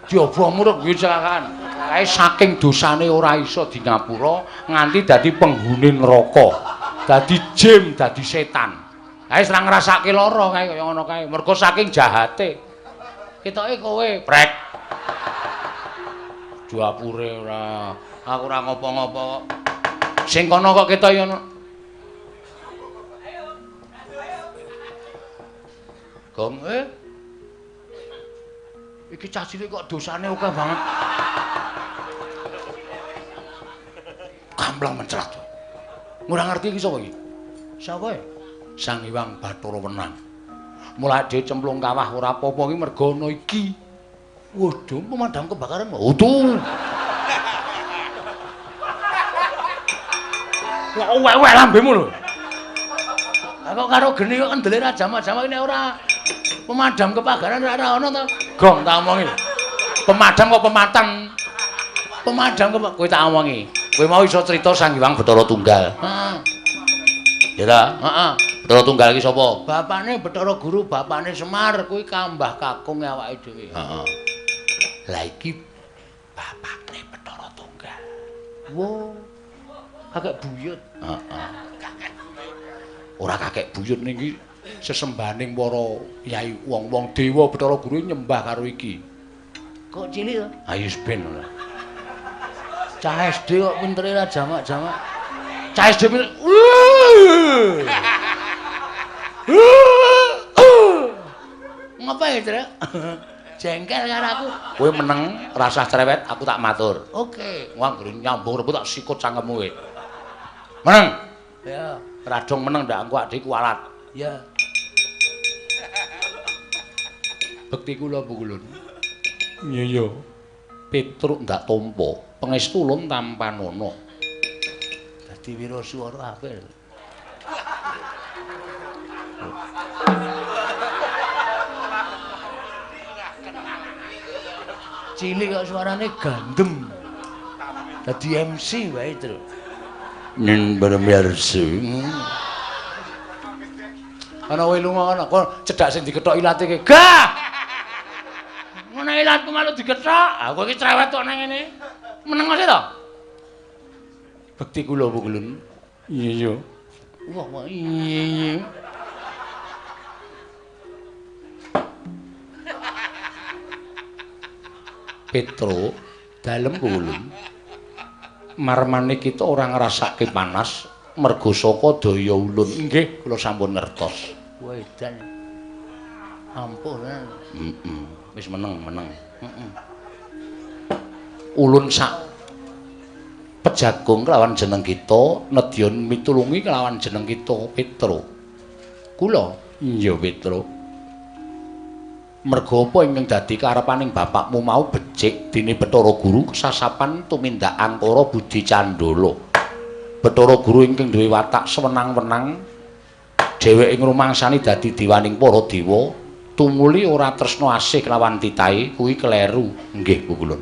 Diobong murup guyu cekakaan. Kae saking dosane ora iso dingapura nganti dadi penghuni neraka. Dadi jin, dadi setan. Kae ora ngrasake lara kae kaya ngono kae. Mergo saking jahate. Ketoke kowe prek. Dapure ora. Aku ora ngopo-ngopo. Sing kono kok ketoke ngono. Gong iki cah cilik kok dosane akeh banget. Kampleng mencrat. Ora ngerti iki sapa iki? Sapa e? Sang Hyang Bathara Wenang. Mulai dhewe cemplung kawah ora apa-apa iki mergo ana iki. Waduh, pemadam kebakaran. Waduh. Kok uwek-uwek lambemu lho. Lah kok karo geni kok kendele ra jamak-jamak nek ora pemadam kebakaran ora ana to. Gong tak omongi. Pemadam kok pematang. Pemadam kok kowe tak omongi. Kowe mau iso crita Sang Hyang Bathara Tunggal. Heeh. Ya ta? Heeh. Bathara Tunggal iki sapa? Bapane Bathara Guru, bapane Semar, kuwi kambah kakung awake dhewe. Heeh. Lah iki bapakne Bathara Tunggal. Wo. Kakek buyut. Heeh. Ora kakek buyut niki sesembahaning para yai wong-wong dewa Bathara Guru nyembah karo iki. Kok cilik to? Ayo ben ora. Cah SD kok pintere ra jamak-jamak. Cah SD pinter. Ngapa ya, Trek? Jengkel karo aku. Kowe meneng, rasah cerewet, aku tak matur. Oke. Wah, anggere nyambung rebut tak sikut cangkemmu kowe. Meneng. Ya, radong meneng ndak engko adik kualat. Ya. Bekti kula Bu Kulun. Iya iya. Petruk ndak tampa, pangestu ulun tampanana. Dadi wiraswara apik. Cilik kok suarane gandem. Dadi MC wae, Truk. Ning bermirsa. Ana kowe lunga ana kok cedhak sing dikethok ilate ki. Gah! Ngono ilatku malu dikethok. Aku iki cerewet kok nang ngene. Meneng sih to? Bekti kula Bu Kulun. Iya iya. Wah, wah iya iya. Petro dalem kulun. Marmane kita ora ngrasake panas mergo saka daya ulun. Nggih, kula sampun ngertos. Wedan. Ampuh tenan. Heeh. Wis meneng, meneng. Heeh. Ulun sak pejagung kelawan jeneng kita nedya mitulungi kelawan jeneng kita Petro. Kula iya Petro. Mergo apa ingkang dadi karepaning bapakmu mau becik dene Bathara Guru kesasapan tumindak angkara budi candala. Bathara Guru ingkang duwe watak sewenang-wenang dheweke ngrumangsani dadi dewaning para dewa tumuli ora tresna asih kelawan titahe kuwi kleru. Nggih Bu Kulun.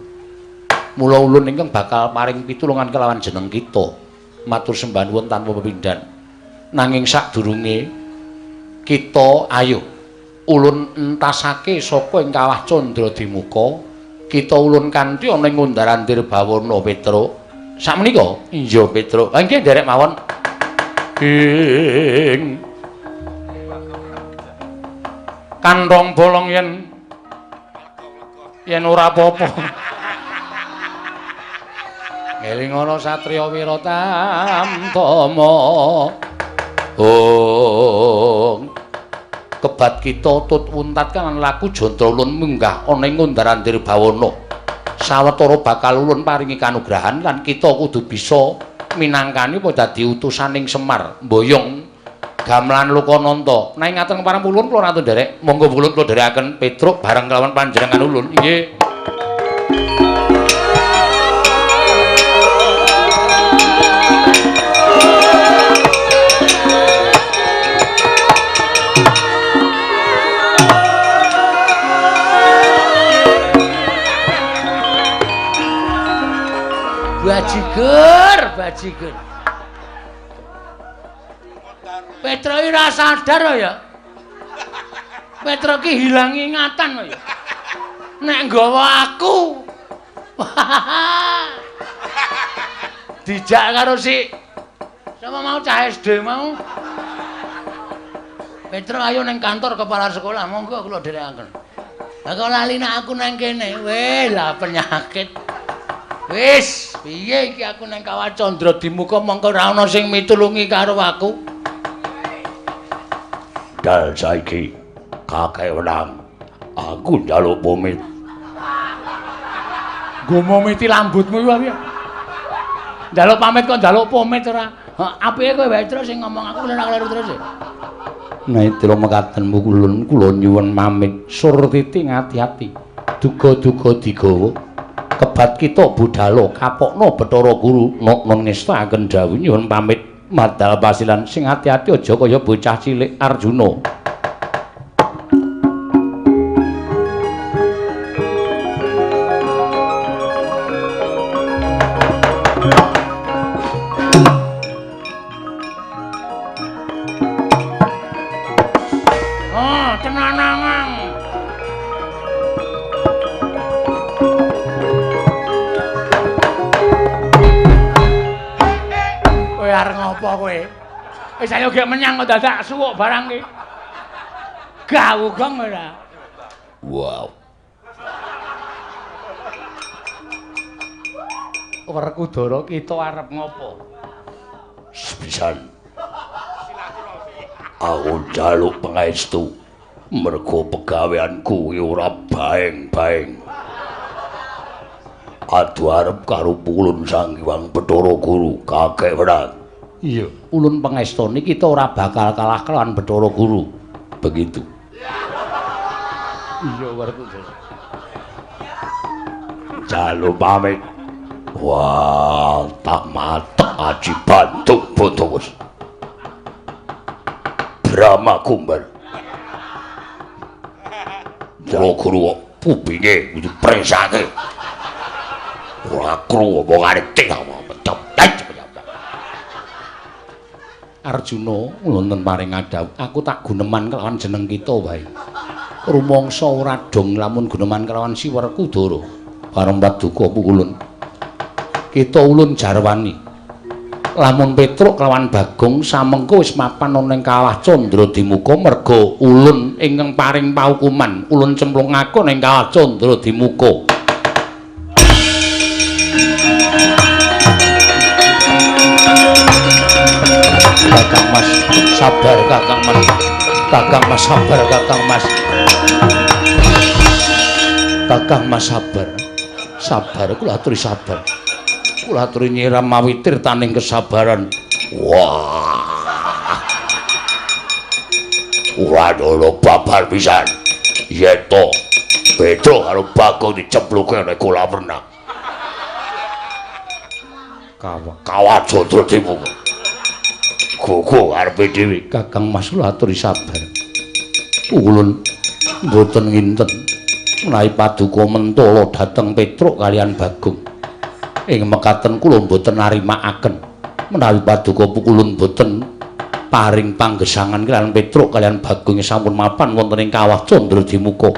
Mula ulun ingkang bakal paring pitulungan kelawan jeneng kita. Matur sembah nuwun tanpa pepindhan. Nanging sadurunge kita ayo ulun entasake saka ing kawah Candra Dimuka, kita ulun kanthi ana ing undar-andir bawana Petro. Sakmenika? Iya Petro. Ha nggih nderek mawon. Ing kantong bolong yen yen ora apa-apa. Ngeling ana satriya Wiratamtama. Oh. Kebat kita tut wuntat kan laku jantra ulun munggah ana ing undar-andir bawana. Sawetara bakal ulun paringi kanugrahan lan kita kudu bisa minangkani apa dadi utusaning Semar mboyong gamelan Lokananta. Nek ngaten kepareng ulun kula ratu nderek, monggo ulun kula nderekaken Petruk bareng kelawan panjenengan ulun. Nggih. Bajigur, bajigur. Petro iki ora sadar ya. Petro ki hilang ingatan ya. Nek nggawa aku. Dijak karo si sapa mau cah SD mau. Petro ayo neng kantor kepala sekolah, monggo kula dherekaken. Lah kok lali nek aku neng kene. Weh, lah penyakit. Wis, piye iki aku neng Kawah Candra Dimuka mongko ora ana sing mitulungi karo aku. Dal saiki kakek wenang. Aku njaluk pomit. Nggo momiti lambutmu iku piye? Njaluk pamit kok njaluk pomit ora? Apike kowe wae terus sing ngomong aku ora kleru terus. Naitra mekaten mukulun kula nyuwun pamit surtiti ngati-ati. Duga-duga digawa. Kebat kita budhalo kapokno Bathara Guru nok ngestakaken dawuh nyuwun pamit madal pasilan sing ati-ati aja kaya bocah cilik Arjuna. Wis ayo gek menyang kok dadak suwuk barang iki. Gawu gong ora. Wow. Werkudara kita arep ngopo? Sepisan. Aku njaluk pangestu mergo pegaweanku kuwi ora baeng-baeng. Adu arep karo pulun Sang Hyang Bathara Guru kakek wenang. Iya, ulun pangestoni kita ora bakal kalah kelawan Bathara Guru. Begitu. Iya, Werkudara. Jaluk pamit. Wah, tak matek aji bantung botos. Brahma Kumbar. Bathara Guru kok kupinge kudu presake. Ora krungu omongane ting. Arjuna wonten paring adhawuh, aku tak guneman kelawan jeneng kita wae. Rumangsa ora dong lamun guneman kelawan si Werkudara. Bareng paduka pukulun. Kita ulun jarwani. Lamun Petruk kelawan Bagong samengko wis mapan ana ing Kawah Candra Dimuka merga ulun ingkang paring paukuman, ulun cemplungake ning Kawah Candra Dimuka. Kakang Mas, sabar Kakang Mas. Kakang Mas sabar Kakang Mas. Kakang Mas sabar. Sabar kula aturi sabar. Kula aturi nyiram mawi tirtaning kesabaran. Wah. Ora ana babar pisan. Yen to Petro karo Bagong dicempluke ning kolam renang. Kawah Candra Dimuka. Gogo arepe dhewe. Kakang Mas kula aturi sabar. Ulun mboten nginten menawi paduka mentala dhateng Petruk kalian Bagong. Ing mekaten kula mboten narimakaken menawi paduka pukulun mboten paring panggesangan kalian Petruk kalian Bagong sampun mapan wonten ing Kawah Candra Dimuka.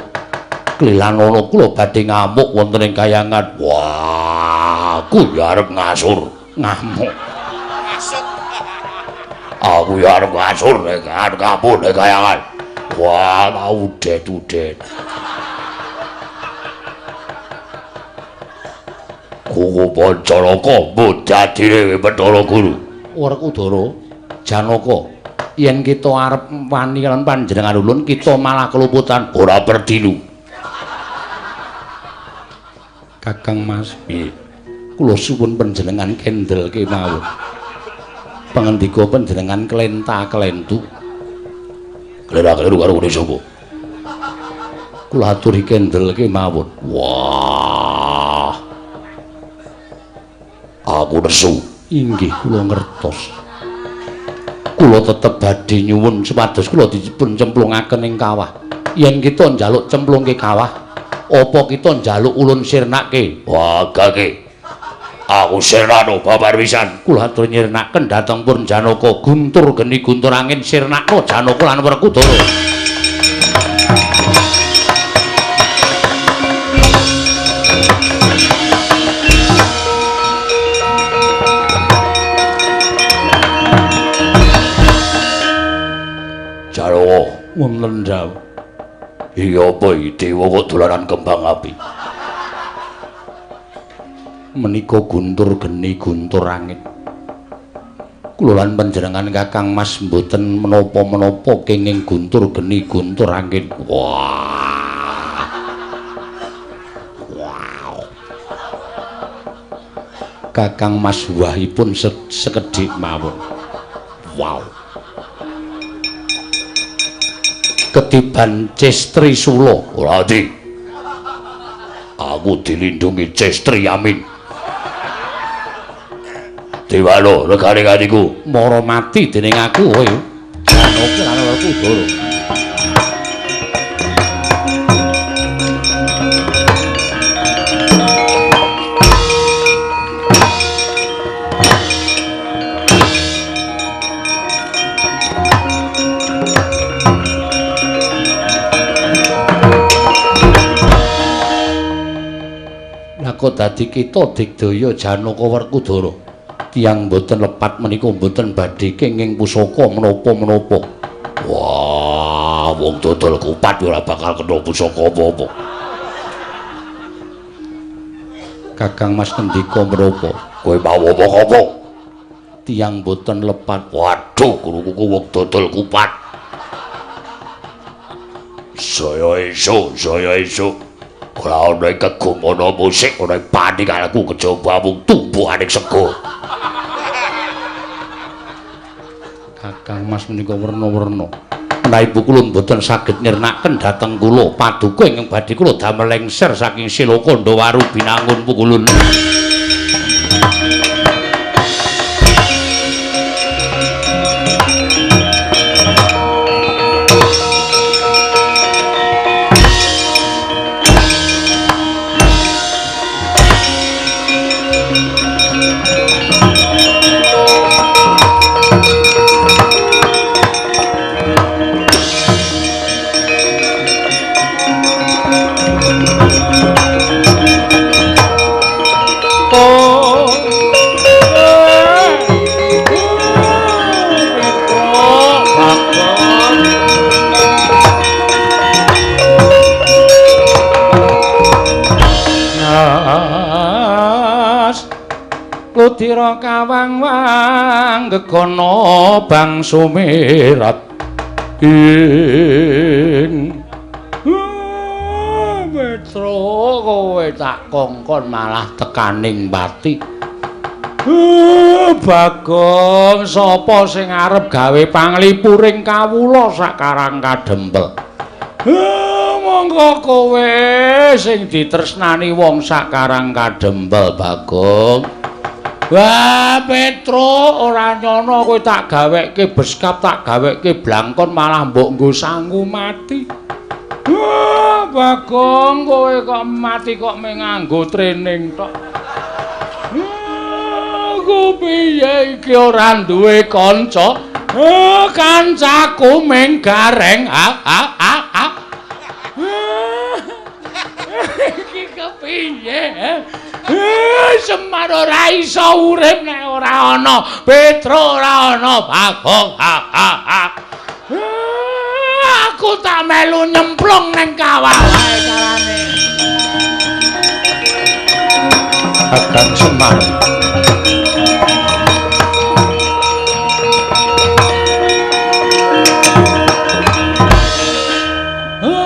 Klilanana kula badhe ngamuk wonten ing kayangan. Wah, aku ya arep ngasur. Ngamuk. Aku ya arep ngasur nek arep kabur nek kayangan. Wah, udet-udet. Kuku Pancanaka mbok dadi Bathara Guru. Werkudara, Janaka, yen kita arep wani kalian panjenengan ulun, kita malah keluputan ora perdilu. Kakang Mas, piye? Kula suwun panjenengan kendel kemawon. Pangandika panjenengan klenta-klentu. Klera-kleru karo ngene sapa? Kula aturi kendel kemawon. Wah. Aku nesu. Inggih kula ngertos. Kula tetep badhe nyuwun supados kula dipun cemplungaken ing kawah. Yen kita njaluk cemplungke kawah, apa kita njaluk ulun sirnake? Wah, gake. Aku sirnano babar pisan. Kula atur nyirnaken dhateng Purn Janaka guntur geni guntur angin sirnakno Janaka lan Werkudara. Jarwo wonten dawuh. Iya apa iki dewa kok dolanan kembang api? Menika guntur geni guntur angin. Kula lan panjenengan Kakang Mas mboten menapa-menapa kenging guntur geni guntur angin. Wah. Wow. Kakang Mas wahipun sekedhik mawon. Wow. Ketiban Cestri Sula. Ora di. Aku dilindungi Cestri Amin. Dewalo regane kaniku mara mati dening aku kowe. Janaka lan Werkudara. Lah kok dadi kita digdaya Janaka Werkudara. Tiyang mboten lepat menika mboten badhe kenging pusaka menapa-menapa. Wah, wong dodol kupat ora bakal kena pusaka apa-apa. Kakang Mas ngendika menapa? Kowe mau omong apa? Tiyang mboten lepat. Waduh, krunguku wong dodol kupat. Saya esuk, saya esuk. Ora ana kegumana musik, ora panik aku kejaba mung tumbuhaning sego. Kakang Mas menika werna-werna. Menawi kula mboten saged nyirnaken dhateng kula paduka ingkang badhe kula damel lengser saking Siloka Ndawaru Binangun Pukulun. Ludira kawang-wang gegono bang sumirat ing Petro kowe tak kongkon malah tekaning pati. Bagong sapa sing arep gawe panglipuring kawula sakarang kadempel. Monggo kowe sing ditresnani wong sakarang kadempel Bagong. Wah, Petro ora nyono kowe tak gawekke beskap, tak gawekke blangkon malah mbok nggo sangu mati. Wah, Bagong kowe kok mati kok mung nganggo training tok. Aku piye iki ora duwe kanca? Kancaku mung gareng. Iki kepiye? Semar ora iso urip nek ora ana Petro, ora ana Bagong. Aku tak melu nyemplung ning kawah wae carane. Kakang Semar.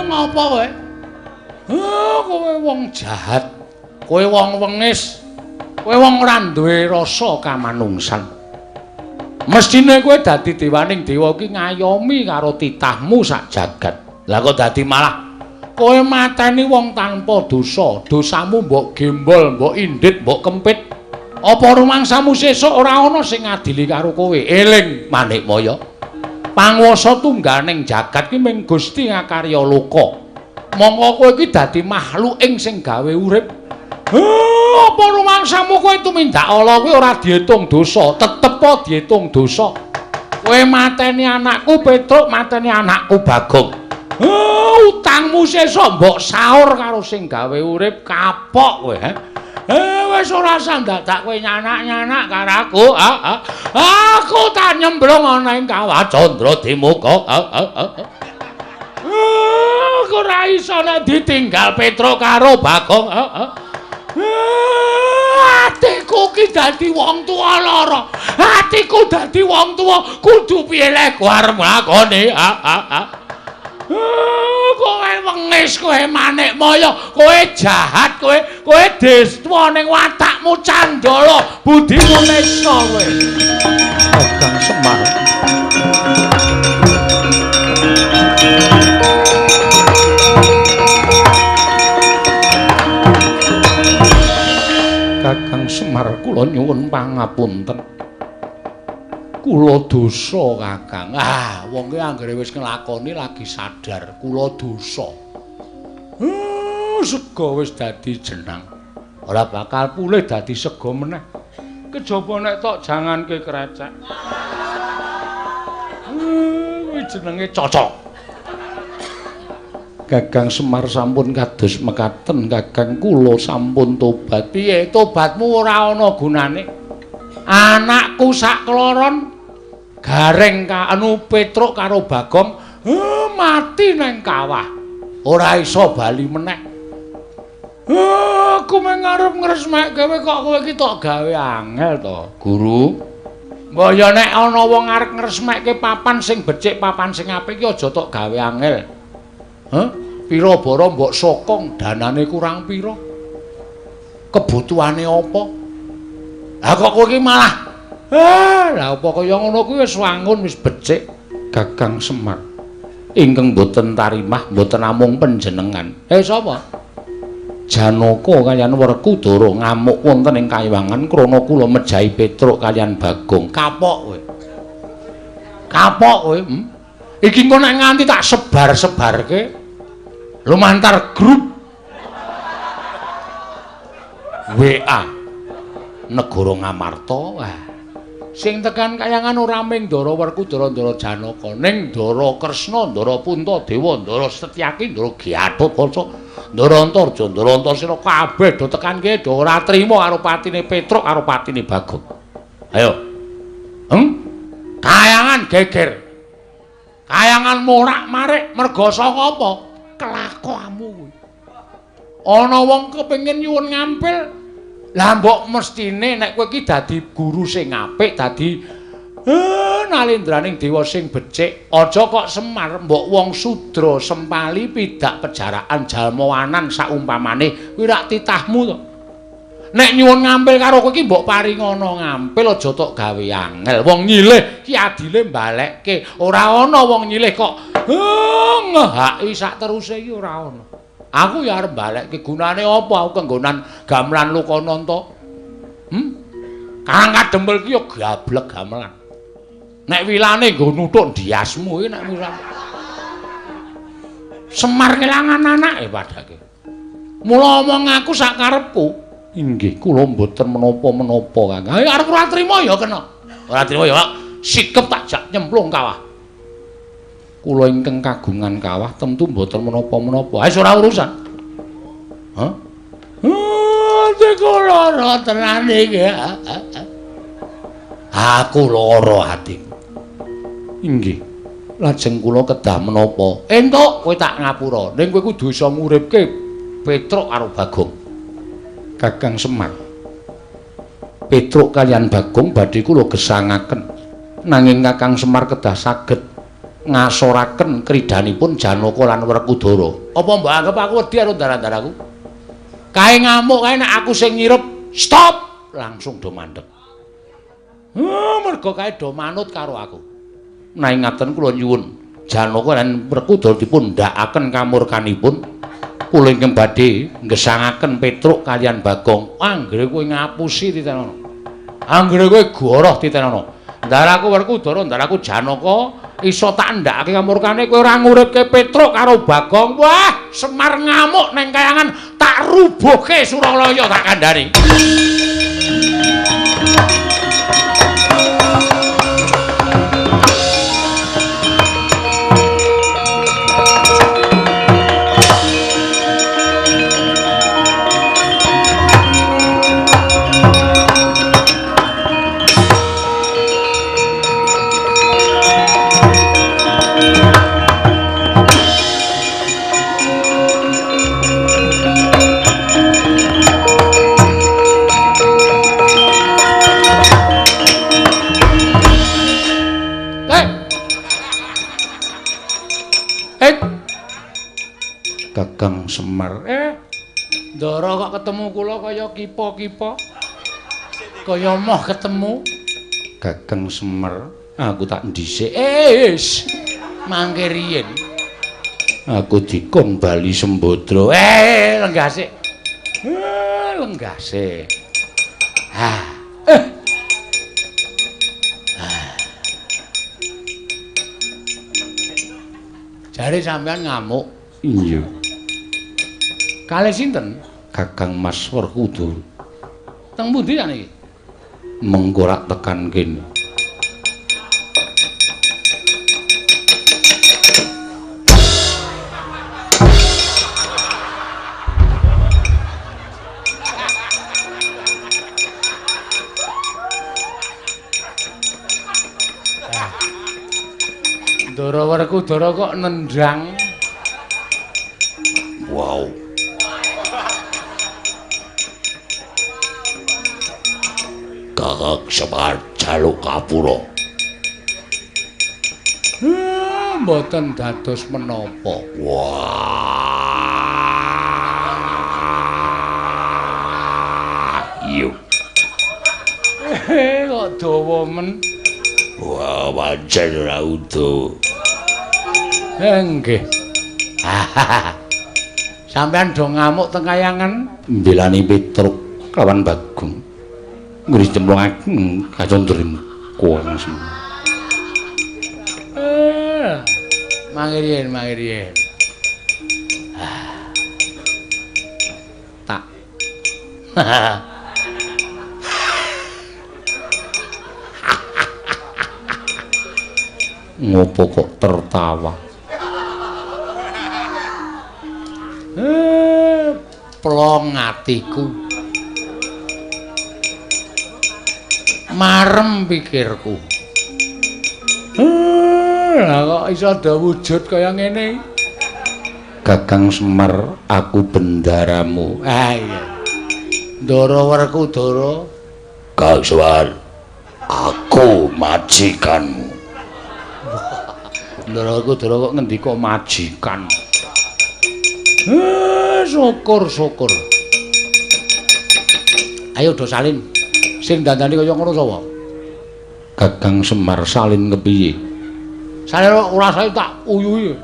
Ngopo kowe? Kowe wong jahat. Kowe wong wengis, kowe wong ora duwe rasa kamanungsan. Mestine kowe dadi dewaning dewa iki ngayomi karo titahmu sak jagat. Lah kok dadi malah kowe mateni wong tanpa dosa, dosamu mbok gembol, mbok indit, mbok kempit. Apa rumangsamu sesuk ora ana sing ngadili karo kowe? Eling Manikmaya. Panguwasa tungganing jagat ki mung Gusti ngakarya loka. Mongko kowe iki dadi makhluk ing sing gawe urip. Apa rumangsamu kowe tumindak ala kuwi ora diitung dosa, tetep diitung dosa. Kowe mateni anakku Petruk, mateni anakku Bagong. Utangmu sesuk mbok saur karo sing gawe urip, kapok kowe, he. Wis ora usah dadak kowe nyanak-nyanak karo aku. Aku tak nyemblung ana ing kawah Candra Dimuka. Aku ora iso nek ditinggal Petruk karo Bagong. Atiku ki dadi wong tuwa lara. Atiku dadi wong tuwa kudu piye lek arep nglakoni. Kowe wengis, kowe manik maya, kowe jahat, kowe kowe destwa ning watakmu candala, budimu nesa kowe. Kakang Semar. Kakang Semar, kula nyuwun pangapunten. Kula dosa, Kakang. Ah, wong ki anggere wis nglakoni lagi sadar kula dosa. Sega wis dadi jenang. Ora bakal pulih dadi sega meneh. Kejaba nek tok janganke krecek. Kuwi jenenge cocok. Kakang Semar sampun kados mekaten, Kakang, kula sampun tobat. Piye tobatmu ora ana gunane? Anakku sakloron Gareng anu Petruk karo Bagong mati nang kawah. Ora iso bali meneh. Aku mung arep ngresmekke kowe kok kowe iki tok gawe angel to, Guru. Mbok ya nek ana wong arep ngresmekke papan sing becik, papan sing apik iki aja tok gawe angel. Hah? Pira bara mbok sokong, danane kurang pira? Kebutuhane apa? Lah kok kowe iki malah lah apa kaya ngono kuwi wis wangun wis becik. Kakang Semar ingkang boten tarimah boten namung panjenengan. Sapa? Janaka kaliyan Werkudara ngamuk wonten ing kayiwangan krana kula mejahi Petruk kaliyan Bagong. Kapok kowe. Kapok kowe. Iki engko nek nganti tak sebar-sebarke lumantar grup WA Negara Ngamarta. Wah. Sing tekan kayangan ora mung Ndara Werkudara, Ndara Janaka, ning Ndara Kresna, Ndara Puntadewa, Ndara Setyaki, Ndara Gatotkaca, Ndara Antarja, Ndara Antasena kabeh do tekan kene do ora trima karo patine Petruk karo patine Bagong. Ayo. Kayangan geger. Kayangan morak-marik merga saka apa? Kelakuanmu kuwi. Ana wong kepengin nyuwun ngampil. Lah mbok mestine nek kowe iki dadi guru sing apik, dadi nalendraning dewa sing becik, aja kok Semar mbok wong sudra sempali pidak pejaraan jalmawanan saumpamane kuwi rak titahmu to. Nek nyuwun ngampil karo kowe iki mbok paringana ngampil, aja tok gawe angel. Wong nyilih ki adile mbalekke. Ora ana wong nyilih kok ngehaki sak teruse iki ora ana. Aku ya arep balekke, gunane apa aku kenggonan gamelan Lokananta? Karang Kadempel ki ya gablek gamelan. Nek wilane nggo nuthuk ndiasmu iki nek wilane. Semar kelangan anake padake. Mula omong aku sak karepku. Inggih, kula mboten menapa-menapa, Kang. Ayo arep ora trima ya kena. Ora trima ya sikep tak jak nyemplung kawah. Kula ingkang kagungan kawah tentu mboten menapa-menapa. Wis ora urusan. Hah? Atiku lara tenan iki. Aku lara atiku. Inggih. Lajeng kula kedah menapa? Entuk kowe tak ngapura. Ning kowe kudu iso nguripke Petruk karo Bagong. Kakang Semar. Petruk kaliyan Bagong badhe kula gesangaken. Nanging Kakang Semar kedah saged ngasoraken kridanipun Janaka lan Werkudara. Apa mbok anggap aku wedi karo ndara-ndaraku? Kae ngamuk kae nek aku sing nyirep, stop, langsung do mandeg. Mergo kae do manut karo aku. Nanging ngaten kula nyuwun Janaka lan Werkudara dipun ndhakaken kamurkanipun. Kula ingkang badhe nggesangaken Petruk kaliyan Bagong. Anggere kowe ngapusi titenono. Anggere kowe goroh titenono. Ndaraku Werkudara, ndaraku Janaka iso tak ndhakake kamurkane kowe ora nguripke Petruk karo Bagong. Wah, Semar ngamuk neng kayangan tak rubuhke Suralaya tak kandhani. Kakang Semar, Ndara kok ketemu kula kaya kipa-kipa. Kaya moh ketemu Kakang Semar, aku tak ndhisik. Wis mangke riyin. Aku dikon bali Sembadra. Lenggah sik. Lenggah sik. Jare sampean ngamuk. Iya. Kalih sinten? Kakang Mas Werkudara. Teng pundi sakniki? Mengko rak tekan kene. Ndara Werkudara kok nendang. Wow. Kakang Semar jaluk kapura. Mboten dados menapa. Wah. Iya. Kok dawa men. Wah, pancen ora udo. Nggih. Sampeyan do ngamuk teng kayangan mbelani Petruk lawan Bagong. Ngris cemplungaken kacandrimku langsung. Mangke riyen, mangke riyen. Tak. Ngopo kok tertawa? Plong atiku. Marem pikirku. Lah kok iso ada wujud kaya ngene? Kakang Semar, aku bendaramu. Ah iya. Ndara Werkudara. Kang Semar, aku majikanmu. Ndara Werkudara kok ngendika majikan. Syukur syukur. Ayo do salin. Sing dandani kaya ngono sapa? Kakang Semar salin kepiye? Salin ora salin tak uyuhi.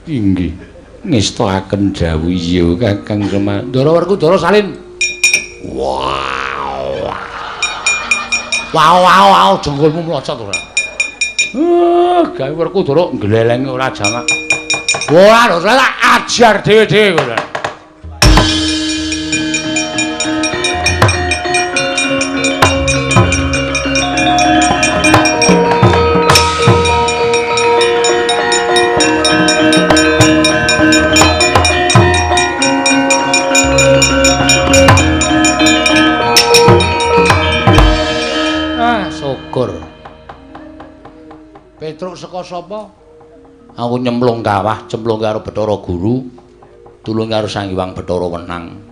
Inggih. Ngestakaken dawuh iya Kakang Semar. Ndara Werkudara salin. Wow. Wow wow wow jengkolmu mlocot ora. Gawe Werkudara nglelenge ora jamak. Ora lho, tak ajar dhewe-dhewe kowe. Ah, syukur. Petruk saka sapa? Aku nyemplung kawah, cemplung karo Bathara Guru, tulung karo Sang Hyang Bathara Wenang.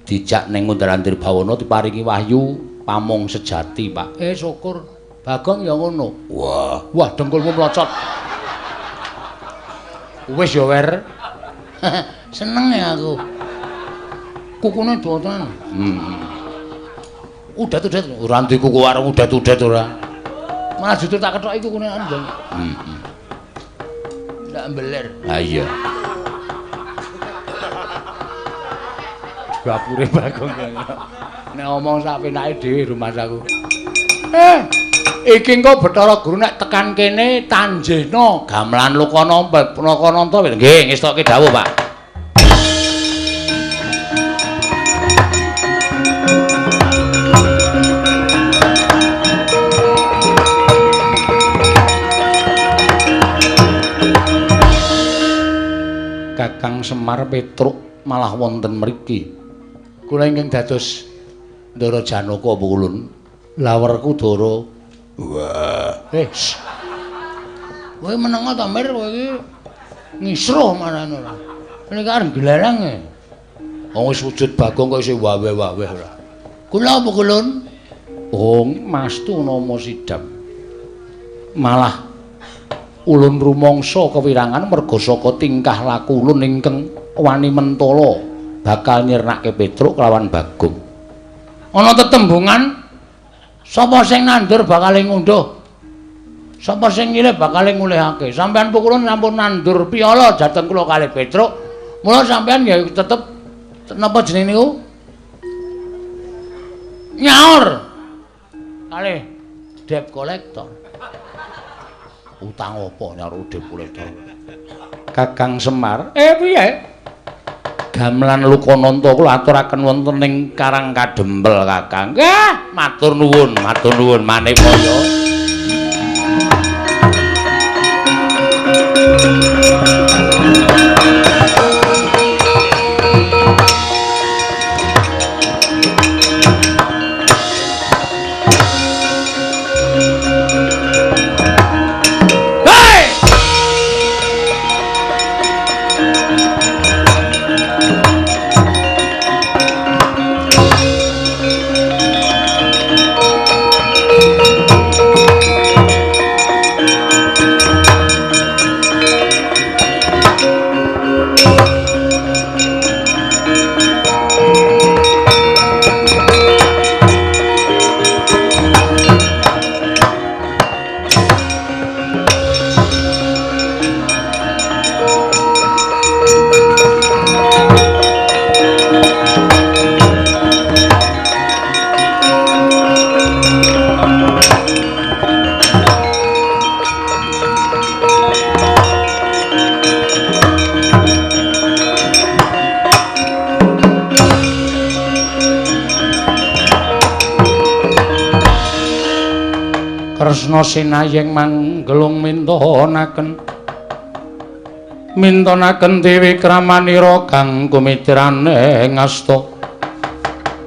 Dijak ning Undaran Dirbawana diparingi wahyu pamong sejati, Pak. Syukur. Bagong ya ngono. Wah, wah dengkulmu mlocot. Wis ya, Wer. Seneng ya aku. Kukune dawa tenan. Udet-udet ora ndek kuku arep udet-udet ora. Malah justru tak kethoki kukune andeng. Ndak mbeler. Ha iya. Gapure Bagong. Nek omong sak penake dhewe rumasaku. Iki engko Bathara Guru nek tekan kene tanjehna gamelan Lokananta, Lokananta nggih ngestokke dawuh, Pak. Kakang Semar Petruk malah wonten mriki. Kula ingkang dados Ndara Janaka Pukulun. Lawerku Dara. Wah. Kowe menengo ta, Mir, kowe iki ngisruh marane ora. Ini kan glelang e. Wong wis wujud Bagong kok isih wawe-wawe ora. Kula Pukulun. Oh, Mas tu nama sidap. Malah ulun rumangsa kewirangan merga saka tingkah laku ulun ingkang wani mentala bakal nyirnake Petruk kelawan Bagong. Ana tetembungan sapa sing nandur bakal ngunduh. Sapa sing nyilih bakal ngulihake. Sampeyan Pukulun sampun nandur piala jateng kula kalih Petruk. Mula sampeyan ya tetep napa jenenge niku? Nyaur. Kalih debt collector. Utang apa nyaur debt collector? Kakang Semar, piye? Gamelan Lokananta kula aturaken wonten ing Karang Kadempel, Kakang. Nggih, matur nuwun manipaya. Kresna sinayeng manggelung mintonaken mintonaken dewi kramanira kang kumitrane ngasta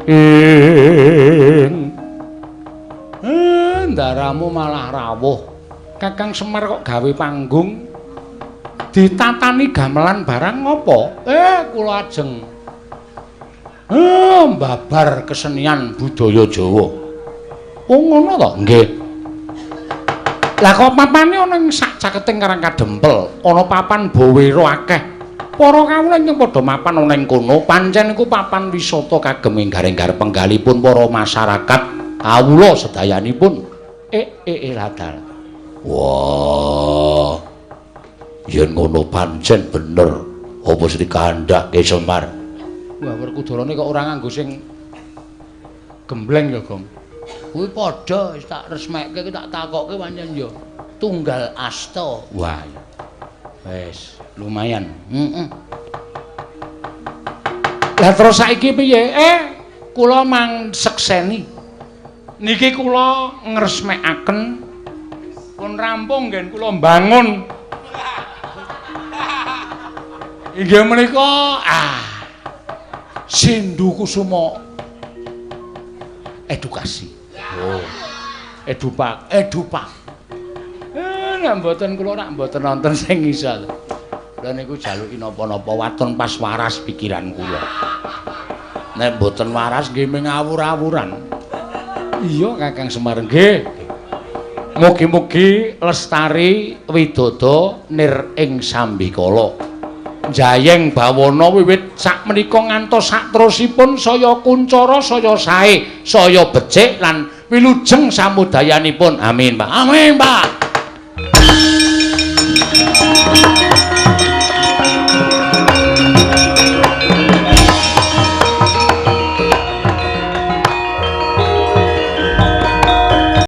ing ndaramu malah rawuh. Kakang Semar kok gawe panggung ditatani gamelan barang ngopo? Kula ajeng mbabar kesenian budaya Jawa. Oh ngono to? Nggih. Lah kok papane ana ing sak caketing Karang Kadempel, ana papan bawera akeh. Para kawula ingkang padha mapan ana ing kono, pancen iku papan wisata kagem enggar-enggar penggalipun para masyarakat kawula sedayanipun. Ladal. Wah. Yen ngono pancen bener apa sing dikandhake Semar. Wah, Werkudarane kok ora nganggo sing gembleng ya, Gong. Kuwi padha wis tak resmekke tak takokke pancen ya tunggal asta. Wah. Wis lumayan. Heeh. Lah terus saiki piye? Kula mang sekseni. Niki kula ngresmekaken pun rampung nggen kula mbangun. Inggih menika Sindu Kusuma edukasi. Oh. Edupak. Nek mboten kula rak mboten nonton sing iso. Lha niku jaluki napa-napa waton pas waras pikiran kula. Nek mboten waras nggih mengawur-awuran. Iya Kakang Semar nggih. Mugi-mugi lestari widodo nir ing sambikala. Jayeng bawana wiwit sakmenika ngantos sakterusipun saya kuncara, saya sae, saya becik lan wilujeng samudayanipun. Amin, Pak. Amin, Pak.